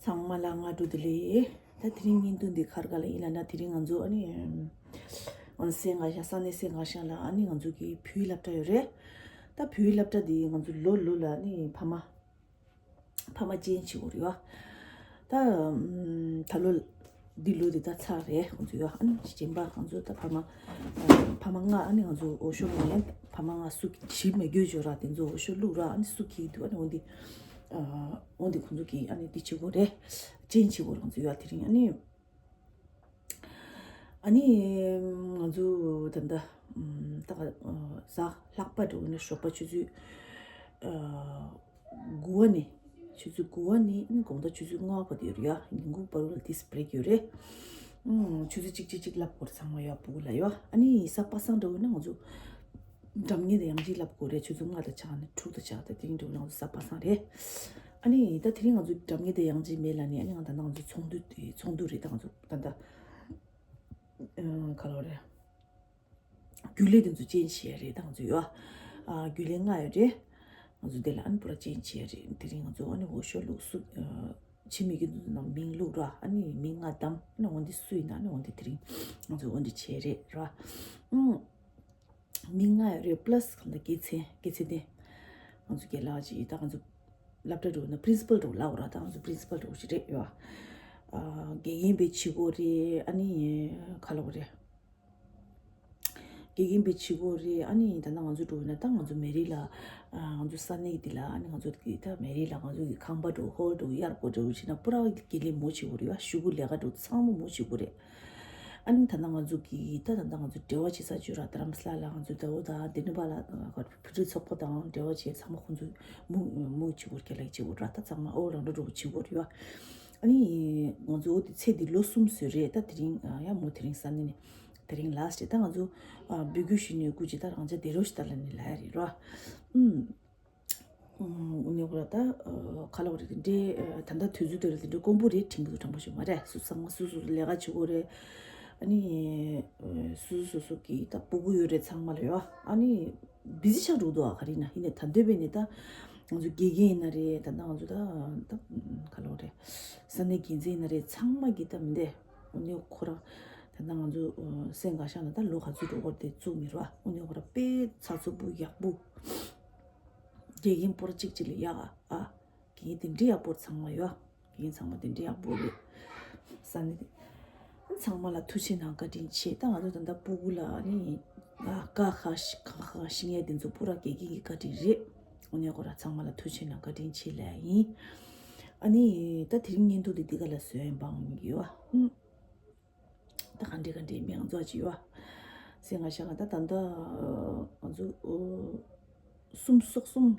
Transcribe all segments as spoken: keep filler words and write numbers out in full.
ཚང་མ་ལ་སྔ་དྲོ་བདེ་ལེགས། ད་དེ་རིང་བརྙན་ཐུང་འདི་ག་རེ་ག་ལ་ཡིན་ལབ་ན། དེ་རིང་ང་ཚོ་ཨ་ནི་ཨམ་ཨང་སེ་ང་ཤང་ས་གནས་སེ་ང་ཤང་ལ་ཨ་ནི་ང་ཚོ་གི་བོད་ཡིག་སློབ་གྲྭ་ཡོད་རེད། ད་བོད་ཡིག་སློབ་གྲྭ་འདི་ང་ཚོ་ལོ་ལོ་ལ་ཨ་ནི་ཕ་མ་ཕ་མ་ཅན་བྱེད་དགོས་རེད་བ། ད་ཨམ་ད་ལོ་འདི་ལོ་འདི་ད་ཚར་རེད། ང་ཚོ་ཡོད་ཨ་ནི་གཅེན་པ་ང་ཚོ་ད་ཕ་མ་ཨ་ཕ་མ་ལྔ་ཨ་ནི་ང་ཚོ་འོ་ཤོ་ལུག་ཡང་ཕ་མ་ལྔ་སུ་གི་བྱིས་མི་དགོས་བྱོས་ར། དེ་ཚོ་འོ་ཤོ་ལུག་ར། ཨ་ནི་སུ་གི་འདུག་ཨ་ནི་འོ་འདི་ཨ་འོ་འདི་ཁོང་ཚོ་གི་ཨ་ནི་འདི་བྱེད་དགོས་རེད། ཅན་བྱེད་དགོས་རེད། ང་ཚོ་ཡོད་དེ་རིང་ཨ་ནི། ཨ་ནི་ང་ཚོ་ད་ལྟ་ཨམ་ད་ག་ཨ་གཟའ་ལྷག་པ་འགྲོ་ན་ཞོགས་པ་ཆུ་ཚོད་ཨ་དགུ་པ་ནས་ཆུ་ཚོད་དགུ་པ་ནས་ཨ་ནི་དགོང་དག་ཆུ་ཚོད་ལྔ་པ་བར་དུ་ཡོད་རེད་ཡ། ཉིན་གུང་བར་དུ་ལ་ཏིས་བྷི་རེག་ཡོད་རེད། ཨམ་ཆུ་ཚོད་གཅིག་གཅིག་གཅིག་ལབ་དགོས་རེད། ཚང་མ་ཡོད་ཕྲུ་གུ་ལ་ཡོད། ཨ་ནི་གཟའ་པ་སངས་འགྲོ་ན་ང་ཚོ་སྒྲ་སྙན་དང་དབྱངས་ཅན་ལབ་དགོས་རེད། ཆུ་ཚོད་ལྔ་དང་ཕྱེད་ཀ་ནས་དྲུག་དང་ཕྱེད་ཀ་དང་དེ་རིང་འགྲོ་ན་ང་ཚོ་གཟའ་པ་སངས་རེད། ཨ་ནི་ད་དེ་རིང་ང་ཚོ་སྒྲ་སྙན་དང་དབྱངས་ཅན་མེད་ལབ་ནས། ཨ་ནི་ང་ད་ནང་ང་ཚོ་ཚོགས་འདུ་དེ་ཚོགས་འདུ་རེད། ད་ང་ཚོ་ད་ལྟ་ཨ་ག་ལབ་རེད། རྒྱུན་ལས་དེ་ཚོ་ཅན་བྱས་རེད། ད་ང་ཚོ་ཡོད་ཨ་རྒྱུན་ལས་ལྔ་ཡོད་རེད། ང་ཚོ་དེ་ལ་ཨ་ནི་པུ་ར་ཅན་བྱས་རེད། དེ་རིང་ང་ཚོ་ཨ་ནི་འོ་ཤོ་ལུག་སུ་ཨ་བྱེད་མི་གི་ནང་མིང་བླུགས་ར། ཨ་ནི་མིང་ལྔ་བདམས། ཨ་ནི་འོ་འདི་སུ་ཡིན་ན་ཨ་ནི་འོ་འདི་དེ་རིང་ང་ཚོ་འོ་འདི་བྱས་རེད་ར། ཨུམ། མིང་ལྔ་ཡོད་རེད། པ་ལ་སི་གང་ལྟར་དགེ་མཚན་དགེ་མཚན་ལྡན། ང་ཚོ་རྒན་ལགས་ཅིག་ད་ང་ཚོ་སློབ་གྲྭ་འགྲོ་ན་པི་རིན་སི་པལ་འགྲོ་ལབ་ར། ད་ང་ཚོ་པི་རིན་སི་པལ་འགྲོ་ཞིག་རེད་ཡོད། ཨ་དགེ་རྒན་པའི་བྱེད་སྒོ་རེད། ཨ་ནི་ག་ལབ་དགོས་རེད། དགེ་རྒན་པའི་བྱེད་སྒོ་རེད། ཨ་ནི་ད་ལྟ་ང་ཚོ་འགྲོ་ན་ད་ང་ཚོ་མེ་རི་ལ་ཨ་ང་ཚོ་ས་གནས་འདི་ལ་ཨ་ནི་ང་ཚོ་གི་ད་མེ་རི་ལ་ང་ཚོ་གི་ཁང་པ་འགྲོ་ཧོལ་འགྲོ་ཨེར་པོར་ཊི་འགྲོ་བྱས་ན་པུ་ར་དགེ་ལས་མོ་བྱེད་དགོས་རེད་ཡ། ཤོག་གུ་ལས་ཀ་འགྲོ་ཚང་མ་མོ་བྱེད་དགོས་རེད། ཨ་ནི་ད་ལྟ་ང་ཚོ་གི་ད་ད་ལྟ་ང་ཚོ་འབྲེལ་བ་བྱེད་ས་བརྗོད་ར། རྡ་རམ་ས་ལ་ལ་ང་ཚོ་ཟླ་བོ་དང་དེ་ནི་པ་ལ་བོད་རིགས་ཚོགས་པ་དང་འབྲེལ་བ་བྱེད་ཚང་མ་ཁོང་ཚོ་མུ་མུ་བྱེད་དགོས་རྒྱ་ལག་བྱེད་དགོས་ར། ད་ཚང་མ་ཨོ་རང་འགྲོ་འགྲོ་བྱེད་དགོས་རེད་བ། ཨ་ནི་ང་ཚོ་འོ་དེ་ཚེ་འདི་ལོ་གསུམ་བཟོས་རེད། ད་དེ་རིང་ཡ་མོ་དེ་རིང་ས་གནས་ནས་དེ་རིང་ལ་སི་ཊི་རེད། ད་ང་ཚོ་འབོད་སྐུལ་ཞུས་ནས་སྐུ་མཁྱེན་ད་རང་ཅག་བསྡད་རོགས་ཞུ་ད་ལབ་ནས་ལབ་ཡ་རེད་ར། ཨུམ། ཨུམ། འོ་ནས་ཁོ་ར་ད་ཨ་ག་ལབ་རེད། དེ་འདྲའི་ཨ་ད་ལྟ་དུས་ཚོད་དེ་ལ་དེ་འདྲའི་དཀོན་པོ་རེད་དྲན་གི་འདུག་དྲང་པོ་ཞུ་མ་རེད། སུ་ཚང་མ་སུ་སུ་ལས་ཀ་བྱེད་དགོས་རེད། ཨ་ནི་ཨ་སུ་སུ་སུ་གི་ད་སྤུ་གུ་ཡོད་རེད། ཚང་མ་ལ་ཡོད། ཨ་ནི་བི་ཟི་ཆགས་འགྲོ་འདུག་ཨ་ག་རེ་ཡིན་ན་ཡིན་ནའི་ད་འདོད་པས་ནི་ད་ང་ཚོ་དགེ་རྒན་ཡིན་ན་རེད། ད་ལྟ་ང་ཚོ་ད་ད་ག་ལབ་རེད། ས་གནས་འགན་འཛིན་ཡིན་ན་རེད། ཚང་མ་གི་ད་མི་འདས། འོ་ནས་ཁོ་རང་ད་ལྟ་ང་ཚོ་ཨ་སེ་ང་ཤང་ལ་ད་ལོ་ག་ཚོད་འགྲོ་གི་རེད་དེ་བཙུགས་མི་རུང་། འོ་ནས་ཁོ་རང་དཔེ་ཚགས་ཚུད་པོ་ཡག་པོ། དགེ་རྒན་པོ་ར་གཅིག་གཅིག་ལ་ཡག་ཨ། དགེ་རྒན་དེ་འདྲའི་ཡག་པོ་ཚང་མ་ཡོད། དགེ་རྒན་ཚང་མ་དེ་འདྲའི་ཡག་པོ་རེད། ས་གནས་དེ་ཚང་མ་ལ་ཐུགས་ཆེ་གནང་། བཀའ་དྲིན་ཆེ། ད་ང་ཚོ་ད་ལྟ་སྤུ་གུ་ལ་ཨ་ནི་ཨ་ཀ་ཁ་ཤ་ཁ་ཁ་ཤིང་ཡ་དེ་ཚོ་པུ་ར་དགེ་རྒན་གྱི་བཀའ་དྲིན་རེད། འོ་ནས་ཁོ་ར་ཚང་མ་ལ་ཐུགས་ཆེ་གནང་། བཀའ་དྲིན་ཆེ་ལབ་ཡིན། ཨ་ནི་ད་དེ་རིང་བརྙན་ཐུང་དེ་འདི་ག་ལ་བཟོས་ཡིན་པ་ཡོད་ཨ། ཨུམ། ད་ག་འདྲ་ག་འདྲ་མི་ང་ཚོ་ཅི་ཡོད་ཨ། སེ་ང་ཤང་ད་ད་ལྟ་ང་ཚོ་ཨོ་སུམ་སོག་གསུམ།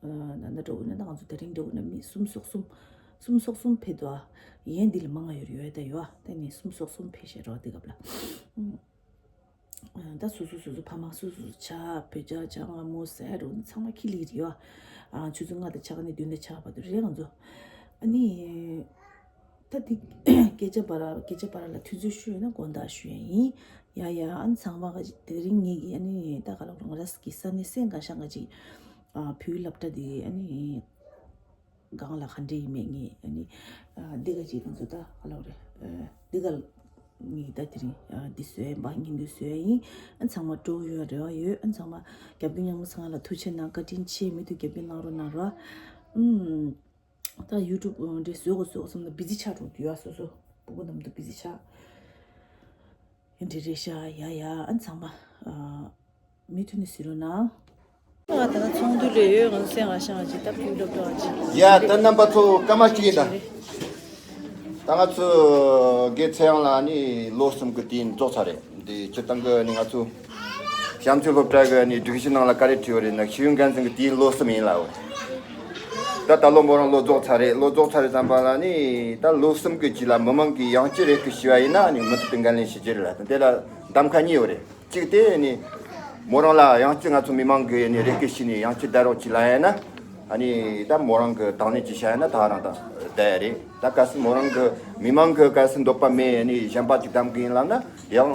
ཨ་ད་ལྟ་འགྲོ་དགོས་ན་ད་ང་ཚོ་དེ་རིང་འགྲོ་དགོས་ན་མི་སུམ་སོག་གསུམ། སུམ་སོག་གསུམ་ཕེབས་འདུག་ཨ། ཡན་འདི་ལ་མང་ང་ཡོད་ཡོད་ད་ཡོད་ཨ། ད་ནི་སུམ་སོག་གསུམ་ཕེབས་ཤེས་རོགས་འདི་སྐབས་ལ། ཨུམ། ད་སོ་སོ་སོ་སོ་ཕ་མ་སོ་སོ་ཆ་བོད་ཇ་ཇ་ང་མོ་ཟེར་རུང་ཚང་མ་ཁྱི་ལིག་རེད་བ། ཨ་ཆུ་ཚོད་ལྔ་དང་ཕྱེད་ཀ་ནས་བདུན་དང་ཕྱེད་ཀ་བར་དུ་རེད་ང་ཚོ། ཨ་ནི་ད་དེ་སྐད་ཆ་བར་སྐད་ཆ་བར་ལ་དུས་ཚོད་ཤོར་ཡོད་ན་དགོངས་དག་ཞུ་ཡ་ཡིན། ཡ་ཡ་ཨ་ནི་ཚང་མ་ག་ཅིག་དེ་རིང་ངེད་ཀྱི་ཨ་ནི་ད་ག་ལ་རང་ར་སི་ཀི་ས་གནས་སེ་ང་ཤང་ག་ཅིག་ཨ་བོད་སློབ་གྲྭ་དེ་ཨ་ནི། སྒང་ལ་ག་འདྲ་ཡིན་མེད་ངས་ཨ་ནི་ཨ་འདི་ག་ཅིག་ང་ཚོ་ད་ག་ལབ་རེད། ཨ་འདི་ག་ངས་ད་དེ་རིང་ཨ་འདི་བཟོས་ཡིན་པ་ངས་འདི་བཟོས་ཡིན། ཨ་ཚང་མ་སྤྲོ་ཡོད་རེ་བ་ཡོད། ཨ་ཚང་མ་རྒྱབ་སྐྱོར་ཉམས་མོ་ཚང་ལ་ཐུགས་ཆེ་གནང་། བཀའ་དྲིན་ཆེ། མུ་མཐུད་རྒྱབ་སྐྱོར་གནང་རོགས་གནང་རོགས། ཨུམ། ད་ཡུ་ཊུབ་འདྲ་བཟོ་དགོས་བཟོ་དགོས་བསམ་ན་བི་ཛི་ཆགས་འགྲོ་གི་ཡོད། སོ་སོ་སྤུ་གུ་མཉམ་དུ་བི་ཛི་ཆགས། འདི་རེད་ཤག་ཡ་ཡ་ཨ་ཚང་མ་ཨ་མུ་མཐུད་ནས་གཟིགས་རོགས་གནང་། ང་ད་ལྟ་ཚོགས་འདུ་ལས་ཡོད། ང་སེ་ང་ཤང་ཅིག་ད་ཕུལ་སློབ་གྲྭ་ཅིག་ཡ་ད་རྣམ་པ་ཚོ་སྐར་མ་གཅིག་ཡིན་ད། ད་ང་ཚོ་དགེ་ཚེ་དབང་ལགས་ནི་ལོ་གསུམ་གྱི་དུས་ཡུན་རྫོགས་ཚར་རེད། འདི་སྤྱིར་བཏང་གི་ནི་ང་ཚོ་བྱམས་བརྩེ་སློབ་གྲྭ་གི་ནི་སྒྲིག་གཞི་ནང་ལ་ག་རེ་བྲིས་ཡོད་རེད་ན། ཤེས་ཡོན་འགན་འཛིན་གྱི་དུས་ཡུན་ལོ་གསུམ་ཡིན་ལབ་ཡོད། ད་ད་ལོ་མོ་རང་ལོ་རྫོགས་ཚར་རེད། ལོ་རྫོགས་ཚར་རེད་ཙམ་པ་ལ་ནི་ད་ལོ་གསུམ་གྱི་རྗེས་ལ་མི་མང་གིས་ཡང་བསྐྱར་རེ་སྐུལ་ཞུས་པ་ཡིན་ན་ནི་མུ་མཐུད་དུ་འགན་ལེན་བྱེད་རྒྱུ་རེད་ལ། དེ་ལ་གདམ་ཁ་གཉིས་ཡོད་རེད། གཅིག་དེ་ནི་མོ་རང་ལ་ཡང་བསྐྱར་ང་ཚོ་མི་མང་གིས་ནི་རེ་སྐུལ་ཞུས་ནས་ཡང་བསྐྱར་བསྡད་རོགས་གྱིས་ལབ་ཡིན་ན། ཨ་ནི་ད་མོ་རང་གི་དང་ལེན་ཅིག་བྱ་ཡིན་ན་ད་རང་དང་བསྡད་ཡ་རེད། ད་གལ་སྲིད་མོ་རང་གི་མི་མང་གི་གལ་སྲིད་འདོད་པ་མེད་ནི་གཞན་པ་ཅིག་གདམ་གི་ཡིན་ལབ་ན་ཡང་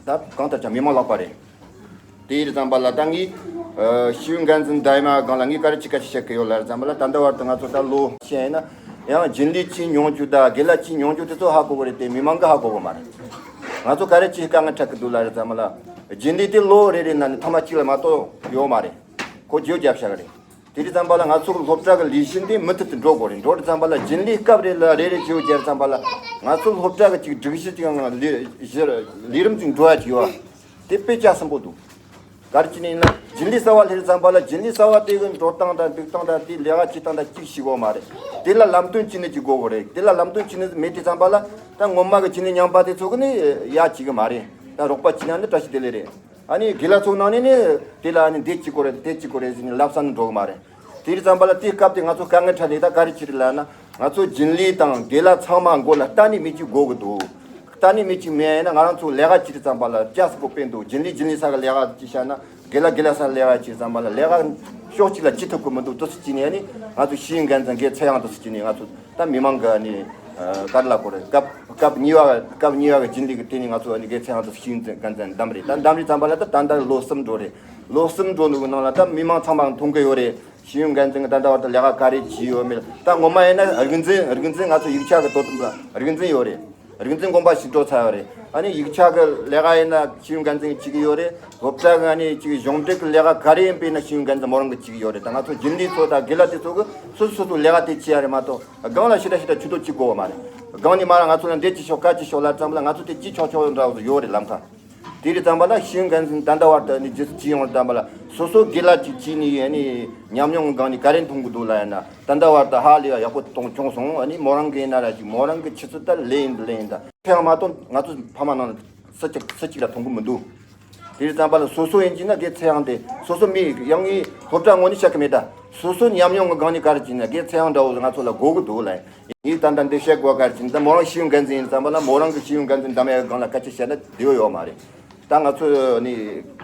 ད་གང་ལྟར་ཀྱང་མི་མང་ལག་པ་རེད། དེ་ཡིན་ཙམ་པ་ལ་ད་ངས་ཨ་ཤེས་ཡོན་འགན་འཛིན་ཌའི་མ་སྒང་ལ་ངས་ག་རེ་ཅིག་སྐད་ཆ་བཤད་གི་ཡོད་ལབ་ཙམ་པ་ལ། ད་ལྟ་བར་དུ་ང་ཚོ་ད་ལོ་བཤད་ཡིན་ན་ ཡང་རྒྱུན་ལས་བྱས་མྱོང་རྒྱུ་དང་དགེ་ལགས་བྱས་མྱོང་རྒྱུ་དེ་ཚོ་ཧ་གོ་གི་རེད་དེ། མི་མང་གིས་ཧ་གོ་གི་མ་རེད། ང་ཚོ་ག་རེ་བྱས་དཀའ་ངལ་འཕྲད་གི་འདུག་ལབ་རེད་ཙམ་པ་ལ། རྒྱུན་ལས་དེ་ལོ་རེ་རེ་ནང་ནས་ཐེངས་མ་གཅིག་ལས་མ་གཏོགས་ཡོད་མ་རེད། ཁོ་བརྗོད་རྒྱབ་བཞག་གི་རེད། དེ་རེད་ཙམ་པ་ལ་ང་ཚོ་གི་སློབ་གྲྭ་གི་ལས་གཞི་འདི་མུ་མཐུད་དུ་འགྲོ་དགོས་རེད། འགྲོ་རེད་ཙམ་པ་ལ་རྒྱུན་ལས་སྐབས་རེ་ལ་རེ་རེ་བྱས་རྒྱབ་ཙམ་པ་ལ། ང་ཚོ་སློབ་གྲྭ་གི་ཅིག་སྒྲིག་གཞི་ཅིག་ཡང་ལས་གཞི་ལས་རིམ་ཅིག་འགྲོ་ཡ་ཅིག་ཡོད། དེ་དཔེ་ཆ་ཟིན་པོ་འདུག་ག་རེ་བྱས་ནས་ཡིན་ན། རྒྱུན་ལས་གསར་པ་སླེབས་ཙམ་པ་ལ་རྒྱུན་ལས་གསར་པ་དེ་གི་འགྲོ་སྟངས་དང་འདུག་སྟངས་དང་དེ་ལས་ཀ་བྱེད་སྟངས་དང་གཅིག་ཤེས་གོ་མ་རེད། དེ་ལ་ལམ་སྟོན་བྱེད་ནི་ཅིག་དགོས་གོ་རེད། དེ་ལ་ལམ་སྟོན་བྱེད་ནི་མེད་དུས་ཙམ་པ་ལ་ད་ངོ་མ་གི་རྒྱུན་ལས་རྙིང་པ་དེ་ཚོ་གི་ནི་ཡ་བྱེད་གི་མ་རེད། ད་རོགས་པ་བྱེད་ན་ནི་བཀྲ་ཤིས་བདེ་ལེགས་རེད། ཨ་ནི་དགེ་ལགས་ཚོ་ནང་ནས་ནི་དེ་ལ་ཨ་ནི་འདི་བྱེད་དགོས་རེད་འདི་བྱེད་དགོས་རེད་ཟེར་ནས་ལབ་ས་ནི་འགྲོ་གི་མ་རེད། དེ་རེད་ཙམ་པ་ལ་དེའི་སྐབས་དེ་ང་ཚོ་དཀའ་ངལ་འཕྲད་ནས་ད་ག་རེ་བྱེད་རེད་ལབ་ན། ང་ཚོ་རྒྱུན་ལས་དང་དགེ་ལགས་ཚང་མ་མགོ་ལ་ལྟ་ནི་མི་གཅིག་དགོས་གི་འདུག་ལྟ་ནི་མི་གཅིག་མེད་ཡིན་ན་ང་རང་ཚོ་ལས་ཀ་བྱེད་དུས་ཙམ་པ་ལ་སྐྱ་སི་པོ་དཔེ་འདུག་རྒྱུན་ལས་རྒྱུན་ལས་ས་གི་ལས་ཀ་བྱེད་བྱ་ན་དགེ་ལགས་དགེ་ལགས་ས་ལས་ཀ་བྱེད་དུས་ཙམ་པ་ལ་ལས་ཀ་ཕྱོགས་གཅིག་ལ་བྱེད་ཐུབ་གི་མི་འདུག་དུ་སུ་བྱེད་ནས་ནི་ང་ཚོ་ཤེས་ཡོན་འགན་འཛིན་དགེ་ཚེ་དབྱངས་དུ་སུ་བྱེད་ནས་ང་ཚོ་ད་མི་མང་གི་ནི་ག་རེ་ལབ་དགོས་རེད། སྐབས་སྐབས་གཉིས་པ་སྐབས་གཉིས་པ་གི་རྒྱུན་ལས་གི་དེ་ནི་ང་ཚོ་ནི་དགེ་ཚེ་དབྱངས་དུ་སུ་ཤེས་ཡོན་འགན་འཛིན་བདམས་རེད། ད་བདམས་རེད་ཙམ་པ་ལ་ད་ད་ལྟ་ལོ་གསུམ་འགྲོ་རེད། ལོ་གསུམ་འགྲོ་ནུས་ནང་ལ་ད་མི་མང་ཚང་མ་མཐོང་གི་ཡོད་རེད། ཤེས་ཡོན་འགན་འཛིན་གྱི་ད་ལྟ་བར་དུ་ལས་ཀ་ག་རེ་བྱས་ཡོད་མེད། ད་ངོ་མ་ཡིན་ན་རིག་འཛིན་རིག་འཛིན་ང་ཚོ་ཡིག་ཆ་གི་དོ་དམ་རིག་འཛིན་ཡོད་རེད། རིག་འཛིན་དགོངས་པ་ཞིག་འགྲོ་ཚར་ཡོད་རེད། ཨ་ནི་ཡིག་ཆ་གི་ལས་ཀ་ཡིན་ན་ཤེས་ཡོན་འགན་འཛིན་གྱིས་བྱེད་ཀྱི་ཡོད་རེད། སློབ་གྲྭ་གི་ཨ་ནི་ཅིག་གཞུང་འབྲེལ་གྱི་ལས་ཀ་ག་རེ་ཡིན་པ་ཡིན་ན་ཤེས་ཡོན་འགན་འཛིན་མོ་རང་གིས་བྱེད་ཀྱི་ཡོད་རེད། ད་ང་ཚོ་རྒྱུན་ལས་ཚོ་དང་དགེ་ལགས་དེ་ཚོ་གིས་སོ་སོ་སོ་སོ་ལས་ཀ་དེ་བྱེད་ཡ་རེད་མ་གཏོགས་སྒང་ལ་ཞེ་དྲག་ཞེ་དྲག་ཇུས་གཏོགས་བྱེད་དགོས་པ་མ་རེད། སྒང་ནས་མ་ར་ང་ཚོ་ལ་འདི་བྱེད་ཤོག་ག་བྱེད་ཤོག་ལབ་ཙམ་ལ་ང་ཚོ་དེ་བྱེད་ཆོག་ཆོག་འདྲ་བོ་ཡོད་རེད་ལམ་ཁ། དེ་རེད་ཙམ་པ་ལ་ཤེས་ཡོན་འགན་འཛིན་ད་ལྟ་བར་དུ་ནི་རྗེས་སུ་ཅི་ཡོང་རེད་ཙམ་པ་ལ་སོ་སོ་དགེ་ལགས་ཅིག་བྱས་ནས་ཨ་ནི་ཉམས་མྱོང་གི་སྒང་ནས་ག་རེ་མཐོང་གི་འདུག་ལབ་ཡ་ན། ད་ལྟ་བར་དུ་ཧ་ལས་ཡག་པོ་གཏོང་བྱུང་སོང་། ཨ་ནི་མོ་རང་གི་ཡིན་ན་ར་ཅིག་མོ་རང་གི་ཆུ་ཚོད་ལྟར་ལས་ཡིན་འདི་ལས་ཡིན་ད་ཕན་མ་གཏོང་ང་ཚོ་ཕ་མ་ནང་ལ་སུ་གཅིག་སུ་གཅིག་ལ་མཐོང་གི་མི་འདུག་དེ་རེད་ཙམ་པ་ལ་སོ་སོ་ཡིན་གྱི་ན་དགེ་ཚེ་དབྱངས་དེ་སོ་སོ་མི་ཡང་ངའི་སློབ་གྲྭ་ངོས་ནས་བཤད་གི་མེད་ད། སོ་སོ་ཉམས་མྱོང་གི་སྒང་ནས་ག་རེ་བྱས་ན་དགེ་ཚེ་དབྱངས་འདྲ་བོ་ང་ཚོ་ལ་དགོས་གི་འདུག་ལ། ངས་ད་ལྟ་འདི་བཤད་དགོས་ག་རེ་བྱས་ན་ད་མོ་རང་ཤེས་ཡོན་འགན་འཛིན་ཡིན་ཙམ་པ་ལ་མོ་རང་གི་ཤེས་ཡོན་འགན་འཛིན་འདམ་ཡ་གི་སྒང་ལ་སྐད་ཆ་བཤད་ན་བདེ་བོ་ཡོད་མ་རེད། ད་ང་ཚོ་ནི་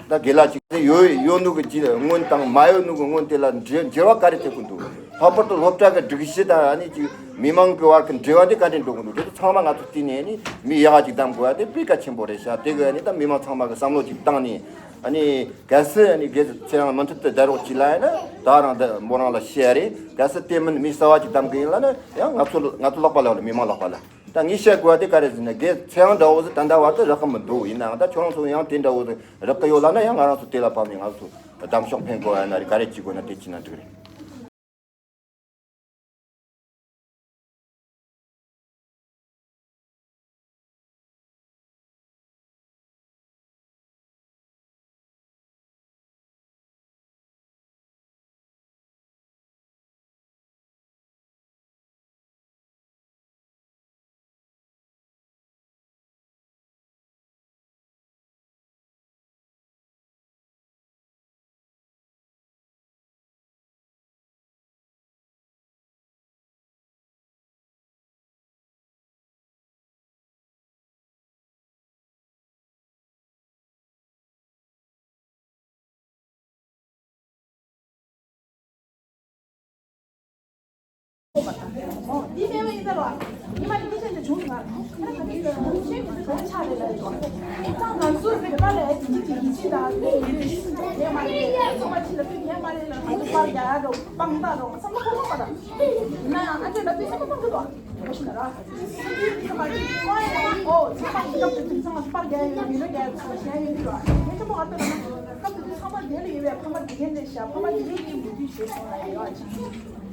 ད་དགེ་ལགས་ཅིག་ཡོད་ཡོད་ནུ་གི་ཅི་སྔོན་དང་མ་ཡོད་ནུ་གི་སྔོན་དེ་ལ་འབྲེལ་འབྲེལ་བ་ག་རེ་ཐེབས་གི་འདུག་ལྷག་པར་དུ་སློབ་གྲྭ་གི་སྒྲིག་གཞི་དང་ཨ་ནི་ཅིག་མི་མང་གི་བར་གྱི་འབྲེལ་བ་འདི་ག་འདྲས་འགྲོ་གི་འདུག་དེ་ཚོ་ཚང་མ་ང་ཚོ་བལྟས་ནས་ནི་མི་ཡག་ག་ཅིག་བདམས་དགོས་ཡ་དེ་དཔེ་གལ་ཆེན་པོ་རེད་ཤག་དེ་གི་ཨ་ནི་ད་མི་མང་ཚང་མ་གི་བསམ་བློ་ཅིག་བཏང་ནས་ཨ་ནི་གལ་སྲིད་ཨ་ནི་དགེ་ཚེ་དབྱངས་མུ་མཐུད་དུ་བསྡད་རོགས་གྱིས་ལབ་ཡ་ན་ད་རང་འདི་མོ་རང་ལ་བཤད་ཡ་རེད། གལ་སྲིད་དེ་མིན་མི་གསར་བ་ཅིག་བདམས་གི་ཡིན་ལབ་ན་ཡང་ང་ཚོ་ང་ཚོ་ལག་པ་ལ་ཡོད་རེད། མི་མང་ལག་པ་ལ། ད་ངས་བཤད་དགོས་པ་དེ་ག་རེ་ཟེར་ན་དགེ་ཚེ་དབྱངས་འདྲ་བོ་ཟིག་ད་ལྟ་བར་དུ་རག་གི་མི་འདུག་ཡིན་ནའང་ད་ཁྱོད་རང་ཚོ་ཡང་དེ་འདྲ་བོ་ཟིག་རག་གི་ཡོད་ལབ་ན་ཡང་ང་རང་ཚོ་དེ་ལ་བབས་ནས་ང་ཚོ་གདམ་ཤོག་འཕེན་དགོས་ཡ་ན་རེད། ག་རེ་བྱེད་དགོས་ན་དེ་བྱས་ན་འགྲིག་རེད།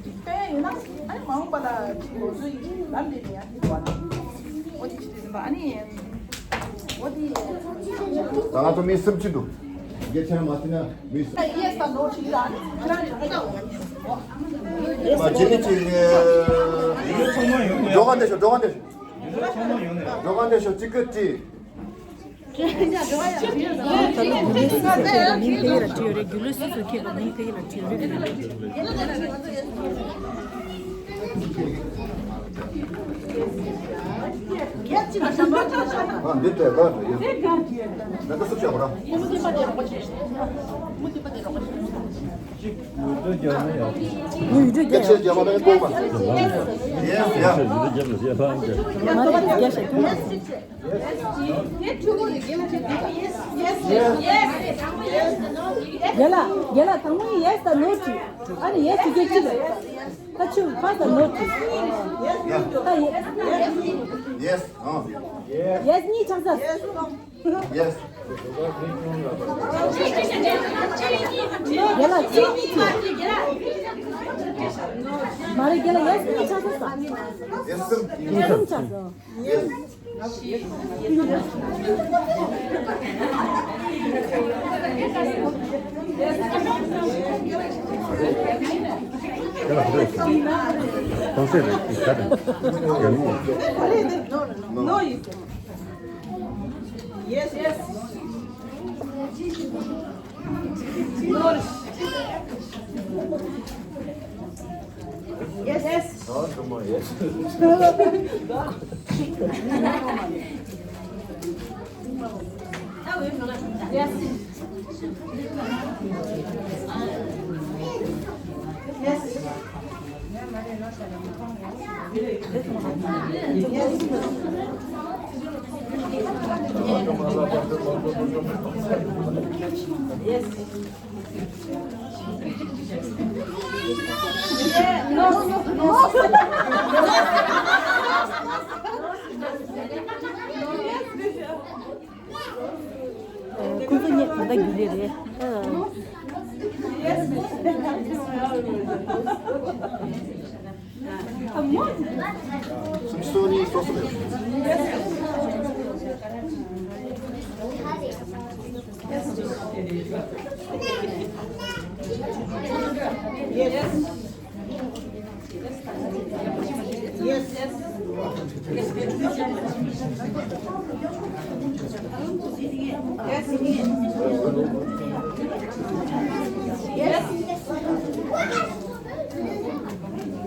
དཔེ་ཡིན་ན་ཨ་ནི་མ་འོངས་པ་ལ་ཅིག་ང་ཚོ་ཡི་ལམ་འདི་ནས་ཡང་འདི་བ་ལ་འོ་དེ་ཅི་དེ་ཟིན་པ་ཨ་ནི་འོ་དེ། ད་ང་ཚོ་མི་སུམ་ཅུ་འདུག་རྒྱལ་ཆེན་མ་ཟིན་ན་མི་སུམ། Yes དང་no ཅིག་ལ་ཨ་ནི་ཁྱེད་རང་ཅིག་ང་ཚོ། མ་རྗེས་ནི་ཅིག་འགྲོ་ག་འདི་ཤོག་འགྲོ་ག་འདི་ཤོག་འགྲོ་ག་འདི་ཤོག་གཅིག་གི་ཏི། ད་ལོ་རྒྱུ་ལོ་སུ་སུ་ཁེལ་བ་མིང་ཕེ་ཡེ་ལ་བྲིས་ཡོད་རེད། རྒྱུ་ལོ་སུ་སུ་ཁེལ་བ་མིང་ཕེ་ཡེ་ལ་བྲིས་ཡོད་རེད། ཨ་འདི་ལྟར་ལ་རེད། ད་ལྟ་སུ་བྱ་བ་ར། ངས་ཡུལ་གྲུ་རྒྱག་ཡ། ཡེས་ཡ། མ་རེད་རྒྱག་བྱ་ཐུབ་མ་རེད། རྒན་ལགས། རྒན་ལགས། དང་པོ་ཡེས་དང་ནོ་བྲིས། ཨ་ནི་ཡེས་བྲིས་རྒྱུ་གཅིག་རེད། ད་ཆུ་ཕ་དང་ནོ་བྲིས། Yes. ཨ། Yes གཉིས་ཆགས་ས། Yes. རྒན་ལགས་གཅིག་གཉིས་ཆགས། མ་རེད། རྒན་ལགས་yes གཉིས་ཆགས་ས། Yes གསུམ། Yes གསུམ་ཆགས་ས། Yes. Yes, yes. Yes, yes. Yes. Yes. ཁོང་ཚོ་གཉིས་ད་ལྟ་རྒྱུན་ལས་རེད། སོ་སོ་ནས་སོ་སོ་ལས། Yes. Yes.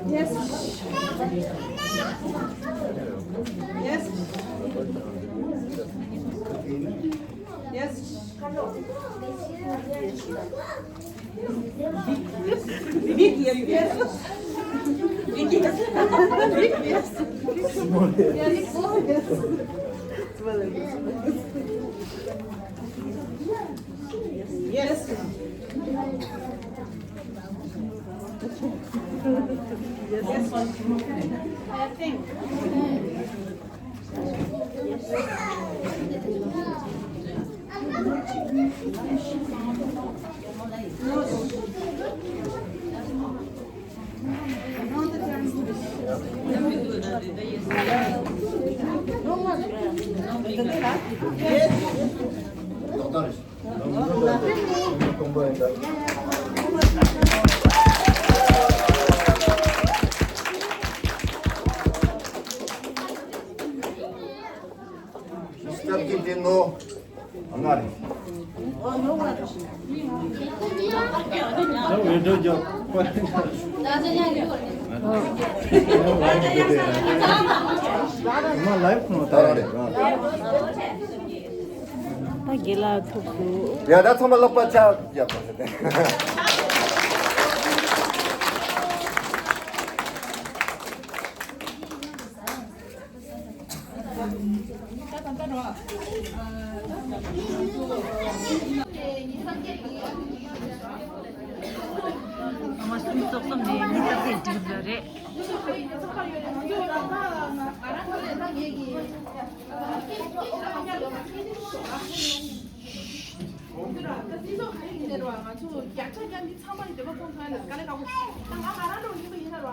Yes. Yes. Yes. Big yes, yes. Big yes. Big yes. Small yes. Yes. Small yes. Yes. Yes. I think. Mister Kitino, Angari. Video job. Live no. ད་དགེ་ལགས་ཐུགས་སུ། ཡ་ད་ཚང་མ་ལག་པ་ཆག་ཡ། ང་གསུམ་ཙོག་གསུམ་ནས་གཉིས་ཙམ་དེ་འགྲིག་པ་རེད། ང་ཚོ་བརྒྱ་ཆ་བརྒྱ་འདི་ཚང་མ་ནི་འདོད་པ་སྐོང་ཐུབ་ཡ་ལ་དཀའ་ལས་ཁག་པོ། ད་ང་ང་རང་འདྲ་བོ་ཡིན་པ་ཡིན་ན་ར།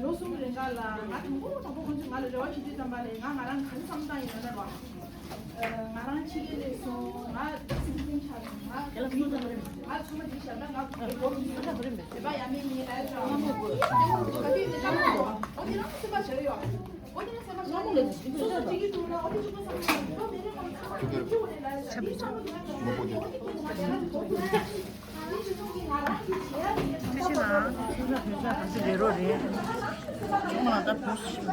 ལོ་གསུམ་རིང་ག་ལ་ང་དང་པོ་དང་པོ་ཁོང་ཚོས་ང་ལ་རེ་བ་ཞུ་དུས་ཙམ་པ་ལས་ང་ང་རང་ག་རེ་བསམ་སྟངས་ཡིན་ན་ར། ང་རང་ཕྱི་རྒྱལ་ལ་སོང་། ང་སི་ཊི་ཛེན་ཆགས་སོང་། ང་ང་ཚང་མ་འདི་བྱས་ན་ང་སྒོར་མོ་ཡོད་པ་ཡ་མེད་ཡིན་ལ་ཡ་ཅག་ང་མོ་དགོས། ཨོ་དེ་རང་སེམས་པ་བྱས་ཡོད། ཨོ་དེ་རང་སེམས་པ་བྱས་ཡོད། སོ་སོ་འགྲིག་གི་འདུག་ན་ཨོ་དེ་གཅིག་པ་བསམ་ན་ཡོད་མེད་རེད། ང་ཚང་མ་འདི་ཁྱེད་འོ་དེ་ལ་ཡ་ཅག་འདི་བསམ་བློ་འདི་ང་བྱས་ན་འདི་གོ་དགོས། ཐུགས་རྗེ་གནང་། སུ་ལ་བོད་ས་བོད་ས་བོད་ས་ལས་རོགས་རེད། ཚང་མ་ལ་ད་བོ་སི་ཤིག་